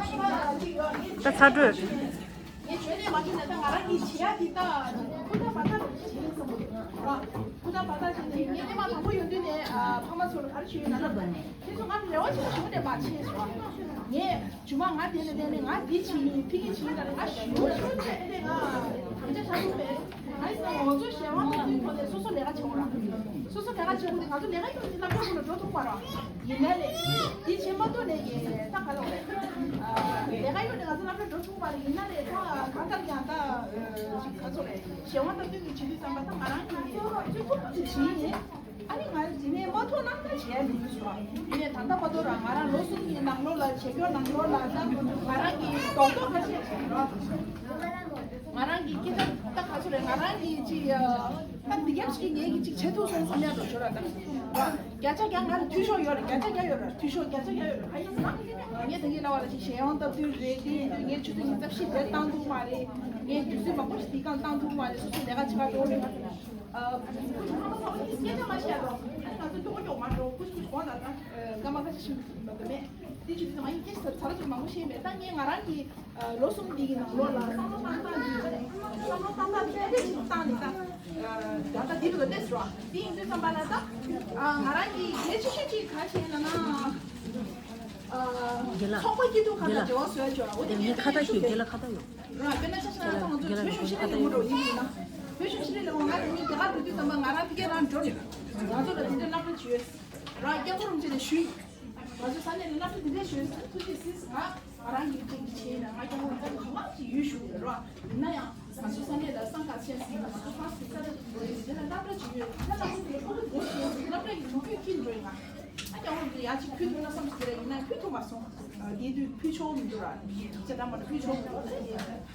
ད་ཚ་དྲོད། ངས་བྱོན་ནས་མ་བྱོན་ནས་ད་ང་རང་གིས་བྱེད་ཡ་འདི་ད་ཁུ་ད་བ་ད་རུ་བྱེད་བསམ་གི་འདུག་ར། ཁུ་ད་བ་ད་བྱས་ནས་ངས་སླེབས་མ་དང་པོ་ཡོང་དུས་ནས་ཕ་མ་ཚོ་ལ་ག་རེ་ཞུས་ཡོད་ན་ན། ཁྱེད་ཚོ་ང་རེ་བ་ཞིག་ཞུ་ནས་མ་བྱས་སོང་། ངས་རྒྱུ་མ་ང་དེ་ནས་བསྡད་ནས་ང་འདི་བྱེད་ཡིན་ཕི་གི་བྱེད་ཡིན་ད་ང་ཞུ་ཞུ་བྱས་ནས་ང་དམ་བཅའ་བཞག་གི་མེད། ང་ཡིན་ན་ང་ཚོ་གཞན་དབང་དུ་བསྟུན་དགོས་ནས་སོ་སོ་ལས་ཀ་བྱེད་དགོས་ར། སོ་སོ་ལས་ཀ་བྱེད་དགོས་ནས་ང་ཚོ་ལས་ཀ་ཡོད་དུས་སློབ་གྲྭ་ཁོ་ལ་འགྲོ་ཐུབ་མ་ར། ཡིན་ནའི་ལས་འདི་བྱེད་མ་ཐུབ་ནས་ཀྱི་ད་ག་ལ་འོ་རེད། ཡིན་ན་རེད། ད་གང་ལྟར་ཀྱང་ད་ཅིག་ག་ཚོད་རེད། གཞན་དབང་སྟབས་བསྟུན་གྱི་བྱེད་དུས་ཙམ་པ་ད་ང་རང་གིས་ཐུགས་ཁུར་ཅིག་བྱིན་ནས། ཨ་ནི་ང་རེ་རྗེས་ནས་མ་ཐོག་ན་ད་བྱས་མི་འདུག་ཟེར་བ། ཡིན་ནའི་ད་ལྟ་བར་དུ་ར་ང་རང་ལོ་གསུམ་གྱི་ནང་ལོགས་ལ་བྱེད་སྐྱོར་ནང་ལོགས་ལ་ད་ང་རང་གི་རྡོག་རྡོག་ཁ་ཤས་ཤིག་ར། ང་རང་གི་སྐད་ཆ་ད་ག་ཚོད་རེད། ང་རང་གི་ཅིག་ད་འདི་རྒྱབ་ཞིག་ངས་ཀྱི་ཅིག་བྱེད་ཐུབ་སོང་བསམ་ཡག་འགྲོ་ཞོར་ར། ད་བརྒྱ་ཆ་བརྒྱ་ང་ལ་འཐུས་ཤོར་ཡོད་རེད། བརྒྱ་ཆ་བརྒྱ་ཡོད་རེད། འཐུས་ཤོར་བརྒྱ་ཆ་བརྒྱ་ཡོད་རེད། ཨ་ཡིན་ན་ངས་ད་གིན་ལབ་པ་ལ་ཅིག་གཞན་དབང་སྟབས་བསྟུན་རེད། དེ་ཡིན་དུས་ངས་ཆུ་ཚོད་ཉི་ཤུ་རྩ་བཞི་དེར་བཏང་ཐུབ་མ་རེད། ངས་དུས་ཚོད་མང་པོ་ཞིག་འདི་སྒང་བཏང་ཐུབ་མ་རེད། སོ་སོའི་ལས་ཀ་བྱེད་ག་འགྲོ་རེད། ཨ་ཁུ་ཚོ་ཚང་མ་ཚང་མ་སྐད་ཆ་མ་བཤད་རོགས། ཨ་ནི་ང་ཚོ་མགྱོགས་མགྱོགས་མ་འགྲོ། ཁུ་ཁུ་གོང་ལ་ད་སྐར་མ་ཁ་ཤས་ཤིག་མ་གཏོགས་མེད། དེ་ཆུ་ཚོད་མ་ཡིན་སྐད་ཆ་ཚ་ལ་ཚུར་མང་པོ་བཤད་མེད། ད་ངས་ང་རང་གི་ལོ་གསུམ་འདི་གི་ནང་ལོགས་ལ་བསམ་བློ་བཏང་སྟངས་འདི་བསམ་བློ་བཏང་སྟངས་དཔེ་དེ་ཞིག་བཏང་ནས་ད་ད་ལྟ་འདི་རུ་སླེབས་རོགས། འདི་ཡིན་དུས་ཙམ་པ་ལ་ད་ང་རང་གི་གལ་ཆེ་ཤོས་ཅིག་ག་རེ་ཡིན་ལབ་ན། ཚོགས་པ་སྐྱིད་སྡུག་ཁག་དང་འབྲེལ་བ་བཟོས་ཆོག་འོ་དེ་ངས་ཁ་བཏགས་ཞུ། རྒན་ལགས་ཁ་བཏགས་ཡོད། ར་དཔེར་ན་ཆ་བཞག་ན་ད་ང་ཚོ་བོད་གཞུང་ཤེས་རིག་ལས་ཁུངས་འགྲོ་ཡིན་ན། བོད་གཞུང་ཤེས་རིག་ལས་ཁུངས་ང་དང་ངའི་རྒྱ་གར་འགྲོ་དུས་ཙམ་པ་ང་རང་ཕ་གིར་རང་འགྲོ་རེད། ང་ཚོ་ལ་དེ་འདྲའི་སློབ་གྲྭ་ཅིག་ཡོད། ར་སྐྱབས་མགོན་རིན་པོ་ཆེ་ལ་ཞུས། ང་ཚོ་ས་གནས་ལ་སློབ་གྲྭ་འདི་འདྲ་ཞུས། ཐུགས་རྗེ་གཟིགས། ང་ང་རང་གི་ཅིག་བྱས་ན་ང་སྐྱབས་མགོན་རིན་པོ་ཆེ་གང་ཅིག་ཡུལ་ཞུ་རེད་ར། ཡིན་ན་ཡང་ང་ཚོ་ས་གནས་ལ་སང་ག་ཆེན་ཟིན་ང་ཚོ་ཧྥ་སི་ས་གནས་འདི་འདྲ་ལ་སློབ་གྲྭ་ཅིག་ཡོད། ད་ལྟ་ང་ཚོ་ལས་ཁུངས་འདི་ཞུས་སློབ་གྲྭ་ཡི་མུ་མཐུད་ཀྱི་འགྲོ་ཡིན་ང་། ཨ་ཀྱང་འོ་འདི་ཡ་ཅིག་ཕུལ་ཐུབ་ན་བསམ་ཞིག་རེད། ཡིན་ན་ཕུལ་ཐུབ་མ་སོང་། དེ་དུས་ཕུལ་ཆོག་མི་འདུག་ར། ཡིག་ཆ་འདྲ་མ་འདྲ་ཕུལ་ཆོག་མི་འདུག་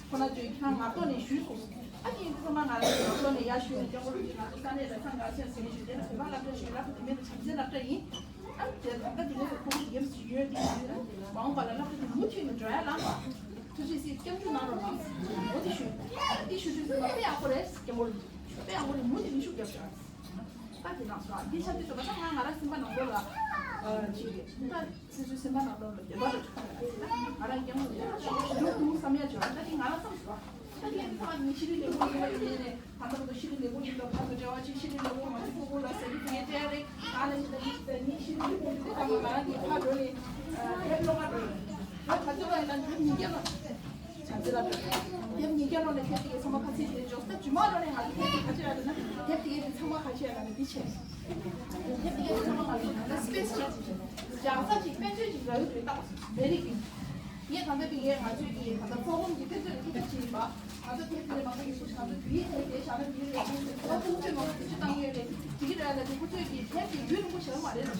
ཁོ་ན་ཚོས་ཁྱེད་རང་ངག་ཐོག་ནས་ཞུས་སོང་། ཨ་ནི་ཡིན་དུས་ཚང་མ་ང་རང་ངག་ཐོག་ནས་ཡར་ཞུས་ནས་སྐྱབས་མགོན་རིན་པོ་ཆེ་ང་ཚོ་ས་གནས་ལ་ས་འགག་ཆེན་ཟིན་ཞུས་དེ་ལ་བོད་པ་སློབ་གྲྭ་ཞུས། སློབ་གྲྭ་དེ་མིན་ལ་བྱམས་བརྩེའི་སློབ་གྲྭ་ཡིན། ཨ་ནི་དེ་ད་ལྟ་དེ་ནས་ཁོང་གི་འདེམས་སུ་ཡོད་དེ་ཡིན། མ་འོངས་པ་ལ་སློབ་གྲྭ་དེ་མུ་མཐུད་ནས་འགྲོ་ཡ་ལ་ཐུགས་རྗེ་གཟིགས། སྐྱབས་འཇུག་གནང་རོགས་གནང་། འོ་དེ་ཞུས། ཨ་ནི་དེ་ཞུ་དུས་ཚང་མ་དཔེ་ཡག་པོ་རེད། སྐྱབས་མགོན་རིན་པོ་ཆེ་དཔེ་ཡག་པོ་རེད། མུ་མཐུད་ནས་ཤུགས་རྒྱབ་ཤོག་ད་དེ་ནང་སོ་འདི་ཆ་དེ་ཚོ་ད་ང་ང་རང་སེམས་པ་ནང་ལོགས་ལ་ཅིག་ད་སོ་སོའི་སེམས་པ་ནང་ལོགས་ལ་བདེན་པ་རེད། ང་རང་སྐྱབས་མགོན་ཞུ་རྒྱུ་འདུག་བསམ་ཡ་ཅིག་ད་དེ་ང་རང་བསམ་སོང་། ད་དེ་ཡིན་ཙང་ནི་ཤེས་རིག་ལས་ཁུངས་ཡིན་པ་ཡིན་ནས་ད་ལྟ་བར་དུ་ཤེས་རིག་ལས་ཁུངས་ཡིན་པ་ཕར་ཚུར་འབྲེལ་བ་ཅིག་ཤེས་རིག་ལས་ཁུངས་ང་ཚོ་ཕྲུ་གུ་ལ་ཟེར་གྱི་དེ་སྤྲད་རེད། ད་ནི་ད་ནི་ཤེས་རིག་ལས་ཁུངས་འདི་ཚང་མ་ང་རང་གི་ཕར་འགྲོ་ནས་ཕེབས་ལོག་ག་འགྲོ་ཡིན། ད་ད་ཚོད་ལ་ཡིན་ན་ཉིན་བརྒྱད་ལ། བྱམས་བརྩེ་ལ་སྤྲོད། དེབ་ཉིས་བརྒྱ་ལོ་ནས་ཁྱེད་ཀྱིས་ཚང་མ་ཁ་ཚིག་དེ་འཇོག་ད་རྗེས་མ་ལོ་ནས་ང་ཚོ་དེབ་དེ་ག་ཚོད་ཡག་རེད་ན། དེབ་དེ་གའི་ཚང་མ་ག་ཚོད་ཡག་རེད་ན་འདི་བྱས། དེབ་དེ་གའི་ཚང་མ་ང་ཚོ་ད་ལྟ་སི་པེ་སི་ཅིག་ཅིག་བྱས། སྦྱང་ས་ཅིག་དཔེ་མཛོད་ཅིག་རག་གི་འདུག་ད་མེ་རི་ཀི། ངས་ད་ལྟ་དེ་གའི་ང་ཚོའི་གི་ད་ལྟ་ཚོགས་ཁོངས་ཀྱི་དཔེ་མཛོད་ཀྱི་ད་ཅིག་ཡིན་པ། ང་ཚོ་དེབ་དེ་མང་པོ་ཡིན་པ་ང་ཚོ་བོད་ཡིག་དེབ་དེ་བཞག་ན་བོད་ཡིག་རེད། ང་ཚོ་ཁོང་ཚོས་མང་པོ་བེད་སྤྱོད་བཏང་ཡོད་རེད། དེ་གི་རེད་ལ་དེ་ཁོ་ཚོས་གི་དེབ་དེ་རྒྱུན་རིང་པོ་བྱས་མ་རེད། ང་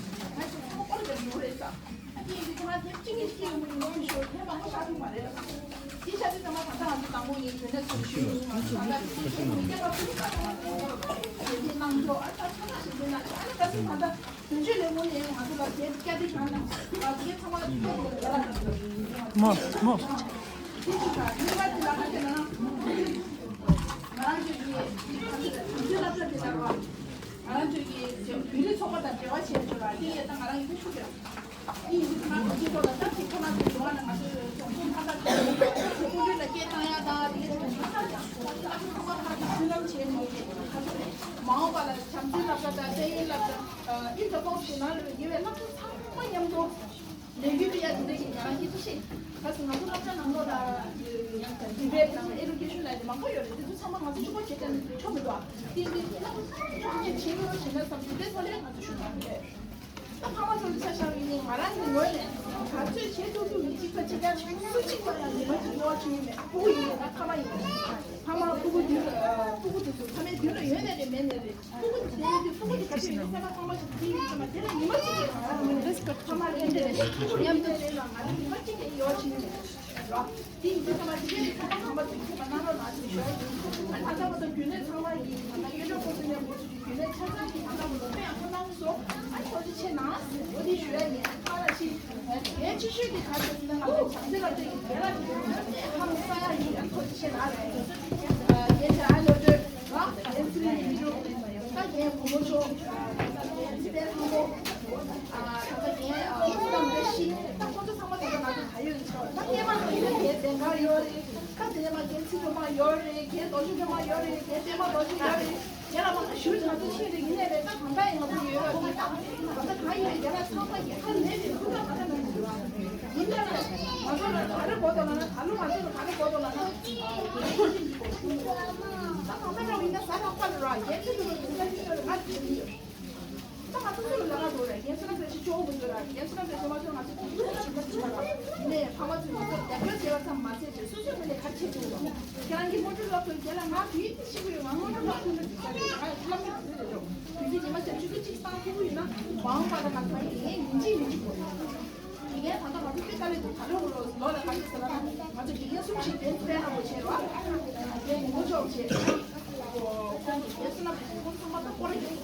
ཚོ་ཚང་མ་ཨོ་ལོ་བེ་རིང་པོ་རེད་ས། ཨ་ནི་འདི་ཁོ་རང་ཐེངས་གཅིག་གཉིས་ཤིག་ཡོང་གི་ཡིན་ན་ཤོད་ཐེངས་མང་པོ་ཤར་ཐུབ་མ་རེད། དེ་ཤར་དུས་ཚང་མ་ད་ལྟ་ང་ཚོ་དང་པོ་ངས་གྱོན་ནས་ཚུར་ཞུས་ཡིན། ང་ཚོ་ད་ལྟ་དེ་ཚོ་མི་སྐྱེ་བ་ཕུན་ཚོགས་གྱོན་ནས་གནང་འགྲོ། ཨ་ད་ཚང་མ་ཞིག་གྱོན་ན་ཨ་ནི་ད་ཚོ་ད་ལྟ་དོན་གཅོད་ལས་ཁུངས་ནས་ང་ཚོ་ལ་དེ་བསྐྱར་ཟློས་གང་གནང་། ང་ཚོ་ཚང་མ་ལ་ཐུགས་ཁུར་ཡོད་ལ། མོ་མོ། དེ་ཅིག་ད་གཉིས་པ་དེ་ལ་ག་རེ་ལབ་ན། ང་རང་ཚོའི་གི་ང་ཚོའི་སློབ་གྲྭ་དེ་ལ་རོ། ང་རང་ཚོའི་གི་བོད་རིགས་ཚོགས་པ་དང་འབྲེལ་བ་བྱས་ཡོད་ལ་དེ་ཡས་ད་ང་རང་གི་ཐུགས་ཤུགས་རེད། དེ་ཡིན་དུས་ང་ཚོ་སྤྱི་ཚོགས་ལ་སྟབས་ཀྱིས་ཁོ་ན་ཚོའི་འགྲོ་བ་ན་ང་ཚོའི་གྲོང་ཚོ་མཐའ་དག་གི་སྐུ་མགྲོན་ལ་སྐད་བཏང་ཡ་དང་དེ་གའི་ཚོགས་པ་ཁག་གི་མཐུན་ལམ་བྱས་ནས་ཁ་ཚོ་མ་འོངས་པ་ལ་བྱམས་བརྩེའི་སློབ་གྲྭ་དང་དཔལ་ཡོན་སློབ་གྲྭ་ཨིན་ད་ཀོང་ཞེ་ནང་ལ་ཡོད་པའི་སློབ་གྲྭ་ཚང་མ་མཉམ་དུ། ལས་འགུལ་སྤེལ་ཡ་དེ་འདྲ་ཞིག་ང་རང་སྐྱིད་པོ་ཞིག་ག་ཟེར་ང་ཚོ་སློབ་གྲྭ་ནང་ལོགས་ལ་ཡང་ཌི་བེཊ་དང་ཨེ་ཌུ་ཀེ་ཤན་ལ་ཡང་མང་པོ་ཡོད་རེད། དེ་ཚོ་ཚང་མ་ང་ཚོ་གཅིག་པོ་བྱེད་ཀྱང་ཆོག་མི་འདུག་དེ་འདི་སློབ་གྲྭ་ཚང་མ་གཅིག་པོ་བྱེད་ཀྱི་ཡོད་ཞེ་ན་བསམ་རྒྱུ་དེ་ཚོ་ལས་ང་ཚོ་ཞུ་དགོས་རེད། ད་ཕ་མ་ཚོ་ལ་ཆ་བཞག་ཡིན་ནའི་ང་རང་གི་ངོས་ནས་ག་ཚོད་བྱེད་ཐུབ་ཐུབ་ཡིན། གཅིག་པ་གཅིག་རྐྱང་སུ་གཅིག་པ་ཡང་ཉི་མ་གཅིག་གཡོ་བ་བྱེད་ཀྱི་མེད། ཕྲུ་གུ་ཡིན་ནའི་ད་ཕ་མ་ཡིན་ནའི་ཕ་མ་ཕྲུ་གུ་མདུན་ལ་ཕྲུ་གུ་དེ་ཚོ་ཕ་མའི་མདུན་ལ་ཡོད་ནའི་རེད་མེད་ནའི་རེད། ཕྲུ་གུ་དེ་ཚོ་ཕྲུ་གུ་དེ་ག་ཚོད་ཡོད་ཚད་ལ་ཚང་མ་ཞིག་ཕྲུ་གུ་ཚང་མ་དེ་ལ་ཉི་མ་གཅིག་གི་ང་རང་ངོས་ནས་ཕ་མ་ལ་ཡིན་ནའི་རེད། ཕྲུ་གུ་ཡིན་ནའི་རེད་ལ་ང་རང་ཉི་མ་གཅིག་གི་གཡོ་བ་བྱེད་ཀྱི་མེད་ར། དེ་ཡིན་དུས་ཚང་མ་དེ་གའི་ཚང་མ་ཚང་མ་ཚིག་ཚིག་མ་གནང་རོགས་གནང་ཞེས་ཞུ་ཡ་ཡིན། ཨ་ནི་ད་ལྟ་བར་དུ་རྒྱུན་ལས་ཚང་མ་ཡིན། ད་ལྟ་གཡོན་གྲོགས་ཁོ་ཚོ་ནས་འགོ་ཚུགས་ཀྱི་རྒྱུན་ལས་ཆ་ཚང་གིས་ད་ལྟ་བར་དུ་དཔེ་ཡག་པོ་གནང་སོང་། ཨ་ནི་ཐུགས་རྗེ་ཆེ་གནང་ཟེར་འོ་དེ་ཞུ་ཡ་ཡིན། ཨ་ནི་ཁ་ལ་ཞིག་གལ་ཆེ་ཤོས་དེ་ག་རེ་ཟེར་ན་ང་ཚོ་བྱམས་བརྩེ་ལ་བརྟེན་ནས་རྒན་ལགས་ཀྱི་ཡོན་ཏན་ཧ་ལས་ས་ཡ་ཡིན། ཨ་ནི་ཐུགས་རྗེ་ཆེ་གནང་ཟེར། རྒན་ལགས་ཨ་ནི་ལོ་གྲོས་རང་རྒན་ཚུལ་ལས་མི་འགྲོ། ད་རྒན་བུ་མོ་ཆོ། ད་རྒན་ཚེ་བརྟན་ལྷ་མོ། ད་ལྟ་རྒན་བསོད་ནམས་བཀྲ་ཤིས། ད་ཁོ་ཚོ་ཚང་མ་ད་ལྟ་ང་ཚོ་ད་ཡོད་ཆོག་ད་སྐྱེས་པ་ནང་ཡོད་རྒན་ཟློས་གར་ཡོད་རེད། ད་དེ་ནས་མ་རྒན་ཚེ་སྒྲོལ་མ་ཡོད་རེད། རྒན་རྡོ་རྗེ་སྒྲོལ་མ་ཡོད་རེད། རྒན་བསྟན་མ་རྡོ་རྗེ་ཡོད་རེད། རྒན་ལ་མ་ཞུ་ང་ཚོ་ཤེས་རེད། ཡིན་ནའི་རེད། ད་གང་ལྟར་ཡང་ང་ཚོ་ཡོད་རེད། ད་ལྟ་གང་ཡིན་རྒན་ལགས་ཚང་མ་གི་ཧ་ལས་ནས་ཕུ་ཐག་ད་ལྟ་ང་ཚོ་ཡོད་རེད། ཡིན་ནའི་རེད། ང་ཚོ་ལ་ག་རེ་གོ་དོ་ལ་ན་ད་ལོ་ང་ཚོ་ལ་ག་རེ་གོ་དོ་ལ་ན། ད་གང་ལྟར་ཡང་ཡིན་ན་ཟ་རག་པ་ལ་ར་རྒན་ཚེ་སྒྲོལ་མ་ཡིན་ན་ཡིན་ན་རེད། ང་ཚོ་ཡིན། ད་ང་ཚོ་ཚུར་ལ་ལ་འགྲོ་རེད། རྒན་བསོད་ནམས་བཀྲ་ཤིས་ཅོག་མི་འགྲོ་ར། རྒན་བསོད་ནམས་བཀྲ་ཤིས་མ་ཚོར་ང་ཚོ་ཁོང་ཚོ་ཞིག་ལ་ཅི་མ་ར། ནས་ ཕ་མ་ཚོས་ང་ཚོར་རྒྱབ་སྐྱོར་བྱས་པ་ཙམ་མ་ཟད་ཅིག་སོ་སོའི་ངོས་ནས་ག་རེ་བྱེད་ཐུབ་ཡོད་པ། ཁྱེད་རང་གིས་སྔོན་འགྲོ་ལ་ཁོས་རྒན་ལགས་ང་དུས་ཡུན་ཞིག་ཡོད། ང་སྔོན་འགྲོ་ལ་ཁོས་ང་ལ་ང་ལ་ང་ལ་ང་ལ་དུས་ཚོད་ཉི་མ་བཞི་བཅུ་གཅིག་བཏང་ཐུབ་ཀྱི་ཡོད་ན་མ་འོངས་པ་ལ་ང་ཚོ་ཡིན་ཡིན་གཅིག་མིན་གཅིག་དགོས། དགེ་རྒན་ད་ལྟ་ང་ཚོ་དཔེ་དཀའ་ལས་འདུག་ད་ལོ་ལོ་ལོ་ལ་ག་རེ་ཟེར་ན་ང་ཚོ་དགེ་རྒན་གསུམ་ཞིག་འགན་སྤེལ་གནང་དགོས་བྱས་ར། རྒན་ངོ་ཅོག་བྱས་ཁོང་གི་རྒན་བསོད་ནམས་ཁོང་ཚང་མ་ད་སྐོར་ར་ཡོད།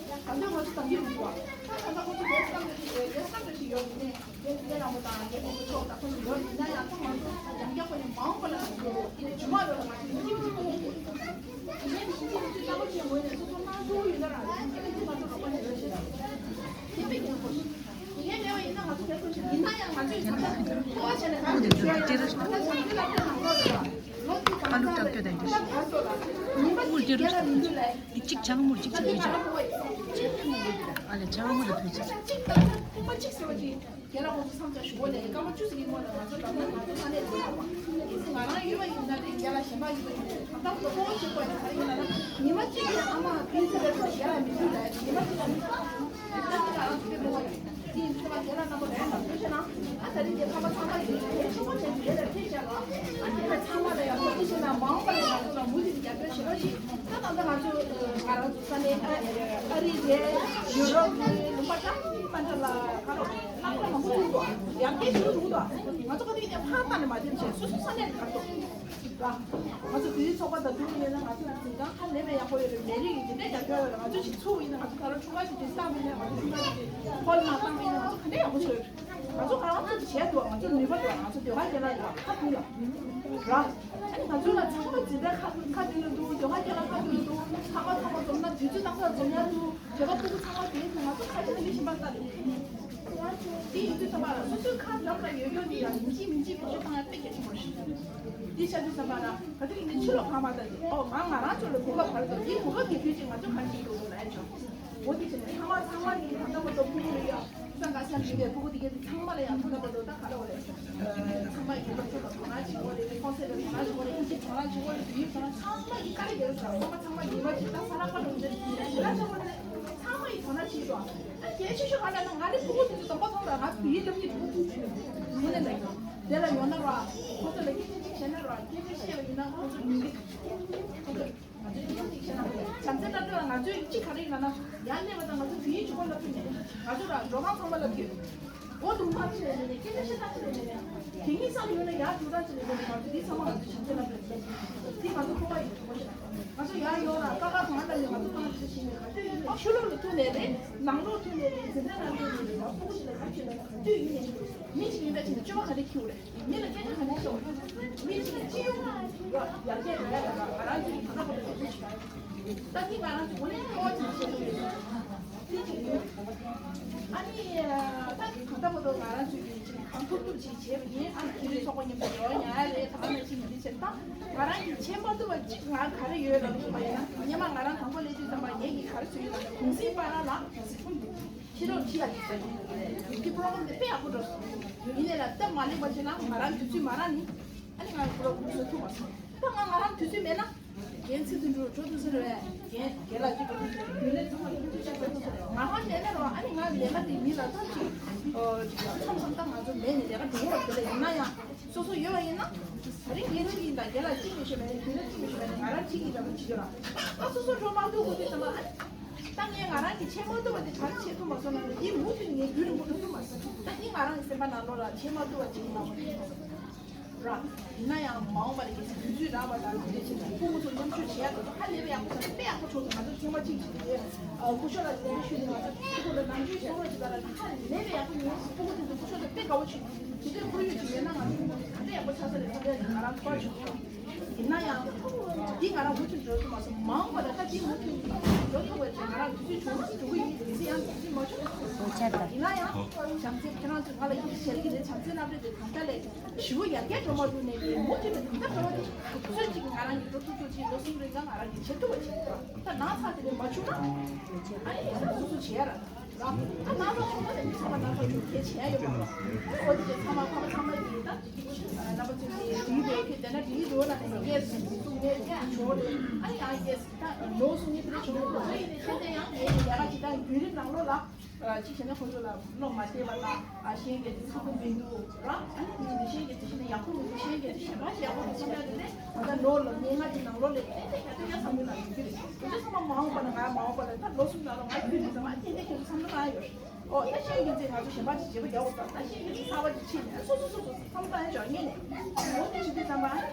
ད་ལྟ་ང་ཚོ་དང་གི་རུ་བ་ད་ད་ལྟ་ཁོང་ཚོ་རྒན་བསོད་ནམས་རེ་ཞིག་ཡོད། རྒན་བསོད་ནམས་རེ་ཞིག་ཡོད་ནས་རྒན་ཚེ་རིང་ལྷ་མོ་དང་རྒན་ངོ་ཅོག་དང་ཁོང་ཚོ་ཡོད་ཡིན་ན་ཡང་ད་ང་ཚོ་ཡང་བསྐྱར་ཁོ་ནས་མ་འོངས་པ་ལ་ང་ཚོ་རྒྱུན་མ་ལོ་ལ་ང་ཚོ་ཡིན་གཅིག་མིན་གཅིག་ཁོང་གི་དེ་ནས་མི་གཅིག་མི་གཅིག་ལྟ་བ་ཅན་ངོས་ནས་སོ་སོ་གནང་ཐུབ་ཡོད་ན་ར་ཡིན་གཅིག་མིན་གཅིག་ང་ཚོ་རོགས་པ་ནས་ཡོད་ཤེས་དང་། དེ་དཔེ་ཡག་པོ་རེད། དེ་གའི་ལས་བ་ཡིན་ན་ང་ཚོ་དེ་ཚོ་ཞིག་ཡིན་ན་ཡང་ང་ཚོས་ད་ལྟ་ཐུགས་ཁུར་བྱས་ནས་ག་རེ་བྱེད་ཡ་ཡིན་ན་ད་ལྟ་བྱང་ཆུབ་ལ་ཕན་ནང་ལོག་རེད་བ། ལོ་དེ་གང་ཚང་རེད། ད་ལྟ་ག་རེ་ཟེར་ལ་ཉི་མ་གཅིག་རྒྱལ་ལ་མི་འདུག་ལ། གཅིག་ཆང་མུར་གཅིག་ད་ལྟ་ང་ལ་ཕོག་པ་ཡིན། ཨ་ལས་ཆང་མུར་ལ་ཕུལ་ཆེ། གཅིག་ད་ལྟ་ཁུག་མ་གཅིག་ཟེར་བ་གཅིག་རྒན་ལགས་ཁོང་ཚོ་མཚམས་སྦྱར་ཞུ་བ་ལས་སྐར་མ་བཅུ་ཟིན་གྱི་སྔོན་ལ་ང་ཚོ་ལམ་སང་ང་ཚོ་ས་གནས་ལ་ཡོད་པ། ང་རང་ཡོད་པ་ཡིན་ན་རེད། རྒན་ལགས་གཞན་པ་ཡོད་པ་ཡིན་ན་རེད། ད་ལྟ་ཁོ་ཁོ་བྱེད་དགོས་ཡ་ག་རེ་ཡིན་ན་ན་ཉི་མ་གཅིག་ལ་ཨ་མ་བིན་ཟེར་བའི་ཐོག་རྒན་ལགས་མི་འདུག་ལ་ཉི་མ་གཅིག་ལ་མི་འདུག་ད་ལྟ་ང་རང་ཚོ་དཔེ་མོ་བ་ཡིན། དེ་ཡིན་ཚེ་ང་རྒན་ལགས་རྣམ་པ་རོགས་པ་བྱོས་ན་ཨ་ད་རེས་ཀྱི་ཕ་མ་ཚང་མ་ཡིན་གལ་ཆེན་པོ་བྱས་ཏེ་རྒན་ལགས་ཐེབས་བྱས་ལ་ཨ་དེ་ལ་ཚང་མ་ལ་ཡང་ཁོ་ཚོ་བྱས་ན་མ་འོངས་པ་ལ་ང་ཚོ་ལ་མུ་མཐུད་རྒྱབ་སྐྱོར་བྱེད་རོགས་ཞེས། ད་ད་ལྟ་ང་ཚོ་ང་རང་ཚོ་ས་གནས་ཨ་རི་རེད། ཡུ་རོབ་རེད། ལུང་པ་གང་གང་འདྲ་ལ་ག་རེ་ལྷག་པ་མང་པོ་འདུག་ཡར་རྒྱས་ཞུ་འདུག་ང་ཚོ་ག་དུས་ཀྱང་ཕར་བཏང་ནས་མ་འདེམས་བྱས་སོ་སོ་ས་གནས་ལ་ག་རེ་འདུག་ང་ཚོ་བོད་ཡིག་ཚོགས་པ་དང་འདུག་ཡོད་ན་ང་ཚོ་འཛིན་ཁང་ཧ་ལས་པའི་ཡག་པོ་ཡོད་རེད། མི་རིགས་ཀྱི་འདི་འདྲའི་རྒྱབ་སྐྱོར་ཡོད་རེད། ང་ཚོ་ཅིག་ཚུགས་ཡིན་ན་ང་ཚོ་ད་ལོ་ཆུང་ཁ་ཞིག་ཅིག་བཏང་མིན་ན་ང་ཚོ་ཆུང་ཁ་ཞིག་ཅིག་ཧོལ་ནང་བཏང་མིན་ན་ང་ཚོ་ག་འདྲ་ཡག་པོ་ཆགས་ཡོད་རེད། ང་ཚོ་ང་རང་ཚོ་བྱས་འདུག་ང་ཚོ་ནུས་པ་འདུག་ང་ཚོ་ཟློས་གར་རྒྱག་ལ་ཡོད་ཁ་ཐུག་ལ་ར། ཨ་ནི་ང་ཚོ་ལ་ཚང་མ་འཛིན་གྲྭ་ཁ་ཁ་ཐུག་ལ་འདུག་ཟློས་གར་རྒྱག་ལ་ཁ་ཐུག་ལ་འདུག་ཚང་མ་ཚང་མ་འཛོམས་ན་དུས་ཚོད་ཏག་ཏག་འཛོམས་ཡ་འདུག་བོད་པ་ཕྲུ་གུ་ཚང་མ་དེ་ཚོ་ང་ཚོ་ཁ་ཆེ་ན་མི་གཞན་པ་ལྟ་རེད། དེ་ཡིན་དུས་ཚང་མ་ལ་སོ་སོའི་ཁ་འགྲམ་ལ་ཡོད་རྒྱུ་ནི་ཡང་ཡིན་གཅིག་མིན་གཅིག་བེད་སྤྱོད་བཏང་ཡ་དཔེ་གལ་ཆེན་པོ་རེད། འདི་ཆ་འདི་ཚང་མ་ལ་ག་དུས་ཡིན་ནའི་ཕྱི་ལོགས་ཕ་མ་ལྟ་རེད། ཨོ་ང་ང་རང་ཚོ་ལ་གོ་སྐབས་ག་རེ་འདུག་འདི་གོ་སྐབས་ཀྱི་དུས་ཀྱི་ང་ཚོ་ག་རེ་བྱེད་དགོས་འདུག་ལ་ཡ་ཆོག་འོ་དེ་བྱས་ནས་ཚང་མ་ཚང་མ་ནི་ད་ལྟ་བར་དུ་ཕྲུ་གུ་ལ་ཡ་སང་ག་སང་ཞིག་ལས་ཕྲུ་གུ་དེ་གའི་ཚང་མ་ལ་ཡ་ད་ལྟ་བར་དུ་ད་ག་རེ་བ་རེད། ཚང་མ་ཡི་སློབ་གསོ་ལ་དོ་སྣང་བྱེད་དགོས་རེད། ཁོང་ཚོ་ལ་དོ་སྣང་བྱེད་དགོས་རེད། ཨིན་ཇི་དོ་སྣང་བྱེད་དགོས་རེད། དུས་ཡུན་དོ་སྣང་ཚང་མ་ཡི་དཀའ་ལས་རྒྱག་ས་ཚང་མ་ཚང་མ་ཉི་མ་གཅིག་ད་ས་ལ་ཁ་ལོ་འདི་ཞེ་དྲག་ཆེན་པོ་རེད། ཚང་མ་ཡི་དོ་སྣང་བྱེད་དགོས། ཨ་གལ་ཆེ་ཤོས་ག་རེ་ལབ་ན་ང་རའི་ཕྲུ་གུ་དེ་ཚོ་དང་པོ་ཚང་ལ་ང་བོད་ཡིག་སློབ་གཉེར་དགོས་དུས་ངོ་ནས་ལ་ཡོང་དེ་ལ་ཡོང་ན་ར་ཁོ་ཚོ་ལ་སྐད་ཆ་གཅིག་བཤད་ན་ར་སྐད་ཆ་བཤད་པ་ཡིན་ན་ཁོ་ཚོ་ཉིན་གཅིག་ཁོ་ཚོ། ང་ཚོའི་ཡིན་ཅིག་བྱས་ན་བྱམས་བརྩེ་བསླབ་གྲྭ་ལ་ང་ཚོའི་གཅིག་ག་རེ་ཡིན་ལབ་ན་ཡར་སླེབས་པ་དང་ང་ཚོ་བོད་ཡིག་གཅིག་པོ་བསླབ་ཐུབ་མེད། ང་ཚོ་ལ་འགྲོ་ཁང་ཚང་མ་བསླབ་ཀྱི་ཡོད། སྒོ་རྡུང་ཐག་ཆད་ནས་ནས་སྐད་ཆ་བཤད་ཐག་ཆད་ནས་ནས་དེ་གཉིས་ས་ལ་ཡོད་ན་ཡར་འགྲོ་ཐག་ཆད་ནས་ནས་ང་ཚོ་འདི་ཚང་མ་ང་ཚོ་བྱམས་བརྩེ་བསླབ་གྲྭ་ལ་སླེབས་ཀྱི་ཡོད། འདི་ང་ཚོ་ཁོ་པ་ཡིན་ཁོ་ཤ། ང་ཚོ་ཡར་ཡོང་ན་ཀ་ཁ་གང་ལ་ཡོད་ང་ཚོ་གང་ལ་ཤི་ཤི་ནས་ག་དུས་ཡིན་ན་ཕྱི་ལོགས་ལ་ཐུག་ནས་རེད། ནང་ལོགས་ཐུག་ནས་རེད། འཛིན་གྲྭ་ནང་ཐུག་ནས་རེད། ཕྲུ་གུ་ཞིག་ལ་ག་རེ་བྱེད་ན་ག་དུས་ཡིན་ནས་མི་ཞིག་ཡིན་པ་བྱས་ནས་སྤྱོད་པ་ག་རེ་ཁྱེར་དགོས་རེད། མི་ལ་སྐད་ཆ་ག་ནས་ཤོག་མི་གཅིག་གིས་སྤྱི་ཡོངས་ཡར་རྒྱས་འགྲོ་ཡ་ལ་ང་རང་ཚོའི་ད་ལྟ་བར་དུ་འགྲོ་གི་ཞིག་ད་འདི་ང་རང་ཚོ་འོ་ལེ་ཁོ་བ་ཅིག་བྱེད་དགོས་ཡོད། འདི་གཅིག་ཡིན། ཨ་ནི་ད་ད་ལྟ་བར་དུ་ང་རང་ཚོའི་གི་ཅིག་གང་ཐུབ་ཐུབ་ཅིག་བྱས་པ་ཡིན། ཨ་ནི་ཁྱེད་རའི་ཚོགས་པ་མཉམ་དུ་འབྲེལ་བ་ཉར་ཡ་རེད། ད་ནང་བཞིན་འདི་བྱས་ད་ང་རང་གིས་བྱེད་མ་ཐུབ་པ་ཅིག་ང་ག་རེ་ཡོད་ལབ་ཐུབ་པ་ཡིན་ན་སྔོན་མ་ང་རང་དང་པོ་སླེབས་དུས་ཙམ་པ་ངེད་ཀྱིས་ག་རེ་བཟོས་ཡོད་ལབ་ན་གུང་སེང་བར་ལ་ཕྱི་ལོགས་ཁྲིད་ཡ་གི་ཟེར་གྱི་འདུག་གས། དེ་པྲོ་གྷ་རམ་དེ་དཔེ་ཡག་པོ་འགྲོ་སོང་། ཡིན་ནའི་ལ་སྟབས་མ་ལེགས་པ་ཞིག་ལ་ང་རང་དུས་ཚོད་མ་རག་ནི། ཨ་ནི་ང་པྲོ་གྷ་རམ་བཟོ་ཐུབ་མ་སོང་། ད་ང་ང་རང་དུས་ཚོད་མེད་ན། རྒན་ཚེ་བརྟན་འགྲོ་འགྲོ་ཐུབ་ས་རེད་པས། རྒན་རྒན་ལགས་ཀྱིས་འགྲོ་ཐུབ་ས་རེད། རྒྱུན་ལས་ཚང་མ་འགྲོ་ཐུབ་ས་རེད། ང་ཧ་ལས་ན་རོ། ཨ་ནི་ང་ལས་ཀ་དེ་མི་ལ་ཐོབ་ཅིག་ཨོ་ཅིག་མཚམས་མཚམས་ད་ང་ཚོ་མེད་ནི་ལས་ཀ་འགྲོ་འོ་དེ་ལ་ཡིན་ན་ཡང་སོ་སོ་ཡོད་པ་ཡིན་ན། ད་རིང་རྒན་གཅིག་ཡིན་ད་རྒན་ལགས་གཅིག་མི་ཤེས་མེད་ནི་རྒྱུན་ལས་གཅིག་མི་ཤེས་མེད་ནི་ང་རང་གཅིག་ཡིན་ད་མི་བྱེད་ཀྱི་ར། ད་སོ་སོ་འགྲོ་མ་ཐུབ་དགོས་དུས་ཙམ་པ་ཨ་ནི། ད་ངས་ང་རང་གིས་བྱེད་མ་ཐུབ་པ་དེ་ག་རེ་བྱེད་ཐུབ་མ་སོང་ན་འདི་མུ་མཐུད་ངས་རྒྱུན་རིང་པོ་འགྲོ་ཐུབ་མ་སོང་། ད་འདི་ང་རང་གི་སེམས་པ་ནང་ལོགས་ལ་བྱེད་མ་ཐུབ་པ་ཅིག་ཡིན་ན་མ་གཏོགས་ར། ཡིན་ན་ཡང་མ་འོངས་པ་ལ་གལ་སྲིད་དུས་ཚོད་རག་པ་དང་དེ་འདྲ་བྱས་ནས་ཕྲུ་གུ་ཚོ་མཉམ་ཞུགས་བྱེད་ཡག་དེ་ཚོ་ཧ་ལས་པའི་ཡག་པོ་བྱུང་སོང་། དཔེ་ཡག་པོ་བྱུང་སོང་། ང་ཚོ་ཐེངས་མ་གཅིག་བྱས་ཏེ་སྐུ་ཞབས་ལ་ལན་ཞུས་ཏེ་ང་ཚོ་ཕྲུ་གུ་ལ་ནང་ཆོས་གསུང་རོགས་བྱེད་པ་ལ་ཧ་ལས་པའི་ཡག་པོ་ཡིན། ཕྲུ་གུ་དེ་ཚོ་སྐུ་ཞབས་ལ་དཔེ་དགའ་བོ་བྱུང་། དེ་འདྲའི་ཁོར་ཡུག་ཅིག་ཡོད་ན་ང་ཚོ་ཕྲུ་གུ་དེ་ག་འདྲ་ཡག་པོ་ཆགས་ས་རེད་བསམ་ཡག་ཅིག་ང་རང་ཚོར་བྱུང་སོང་། ཡིན་ན་ཡང་འདི་ང་རང་མུ་མཐུད་འགྲོ་ཐུབ་མ་སོང་། མ་འོངས་པ་ལ་ད་འདི་མུ་མཐུད་འགྲོ་ཐུབ་པ་ཅིག་ང་རང་དུས་ཚོད་བྱུང་ན་འགྲོ་གི་ཡིན། དེ་ཚོ་ཡང་དུས་ཚོད་མ་བྱུང་ན་འགྲོ་གི་ཡིན། ཡིན་ན་ཡང་བྱམས་བརྩེ་ཁྱེད་རང་ཚོས་ང་ལ་ཡིད་ཆེས་བྱེད་ཀྱི་རེད། བྱམས་བརྩེ་རྣམ་འདྲེན་དེ་ད་ལྟ་ལས་ཞེ་པོ་ཡར་རྒྱས་འགྲོ་མ་ཐུབ་ནས་ནས་མུ་མཐུད་ནས་ད་ལྟ་འགྲོ་བ་དེ་ཚོད་ཅིག་ང་རང་གིས་འགྲོ་ཐུབ་ཐུབ་ཅིག་ལོ་གསུམ་རིང་ལ་ང་རང་གིས་བྱེད་ཐུབ་པ་བྱེད་ཐུབ། ད་ནང་ཚགས་དེ་ལས་མ་བྱུང་ན་ཨ་ནི་ཡིན་ས་སོ་སོ་བྱེད་ཡ་ར། རང་ད་ནང་ཚགས་བྱུང་ན་ནི་ཚང་མ་ནང་ཚགས་བྱུང་གལ་ཆེ་ཡ་ཡོད་མ་རེད། ཨ་ནི་འོ་དེ་ཚང་མ་ཕ་མ་ཚང་མ་ཡིན་ད། རྣམ་པ་ཚོས་ཀྱིས་འགྲིག་འགྲོ་གི་དེ་ན་འགྲིག་འགྲོ་ན་ནི་ངས་གསུང་ངས་བྱོས་རེད། ཨ་ནི་ཡང་ངས་ད་ནོར་གསུང་ངས་དེ་འདྲ་བྱུང་འགྲོ་ཚོད་ཡིན་ནས་ཁྱེད་དེ་ཡང་ངས་ལས་ཀ་ཅིག་ད་རྒྱུན་རིང་ནང་ལོགས་ལ་ཅིག་བྱས་ན་ཁོ་ཚོ་ལ་བློ་མ་བདེ་བ་དང་ཨ་གཞན་གྱི་དེ་ཚོ་མི་འདུག་ར། ཨ་ནི་དེ་ གཞན་གྱི་གཞན་པ་ཞེ་པོ་དེ་ཚོ་ལ་དེ་ནས་ང་ཚོ་ལོ་ལ་ཉེ་ང་གི་ནང་ལོ་ལ་ཏན་ཏན་ག་དུས་ཡ་བསམ་བློ་ལ་ཡོད་ཀྱི་རེད། དེ་ཚོ་ཚང་མ་མ་འོངས་པ་ལ་ང་མ་འོངས་པ་ལ་ད་ལོ་གསུམ་ནང་ལ་ང་ཁྱོད་ཀྱི་ཚང་མ་ཏན་ཏན་ཁྱོད་ཚོ་བསམ་བློ་བཏང་ཡོད། ཨོ་ད་ཤེས་ཀྱི་ཚེ་ང་ཚོ་གཞན་པ་ཅིག་བྱེད་པ་ཡག་པོ་དང་ད་ཤེས་ཀྱི་ཚེ་གསར་པ་ཅིག་ཕྱིན་ནས་སོ་སོ་སོ་སོ་བསམ་བློ་བཏང་ཡ་ཅིག་ངེས་ནས་ཨོ་དེ་བྱེད་དུས་ཙམ་པ་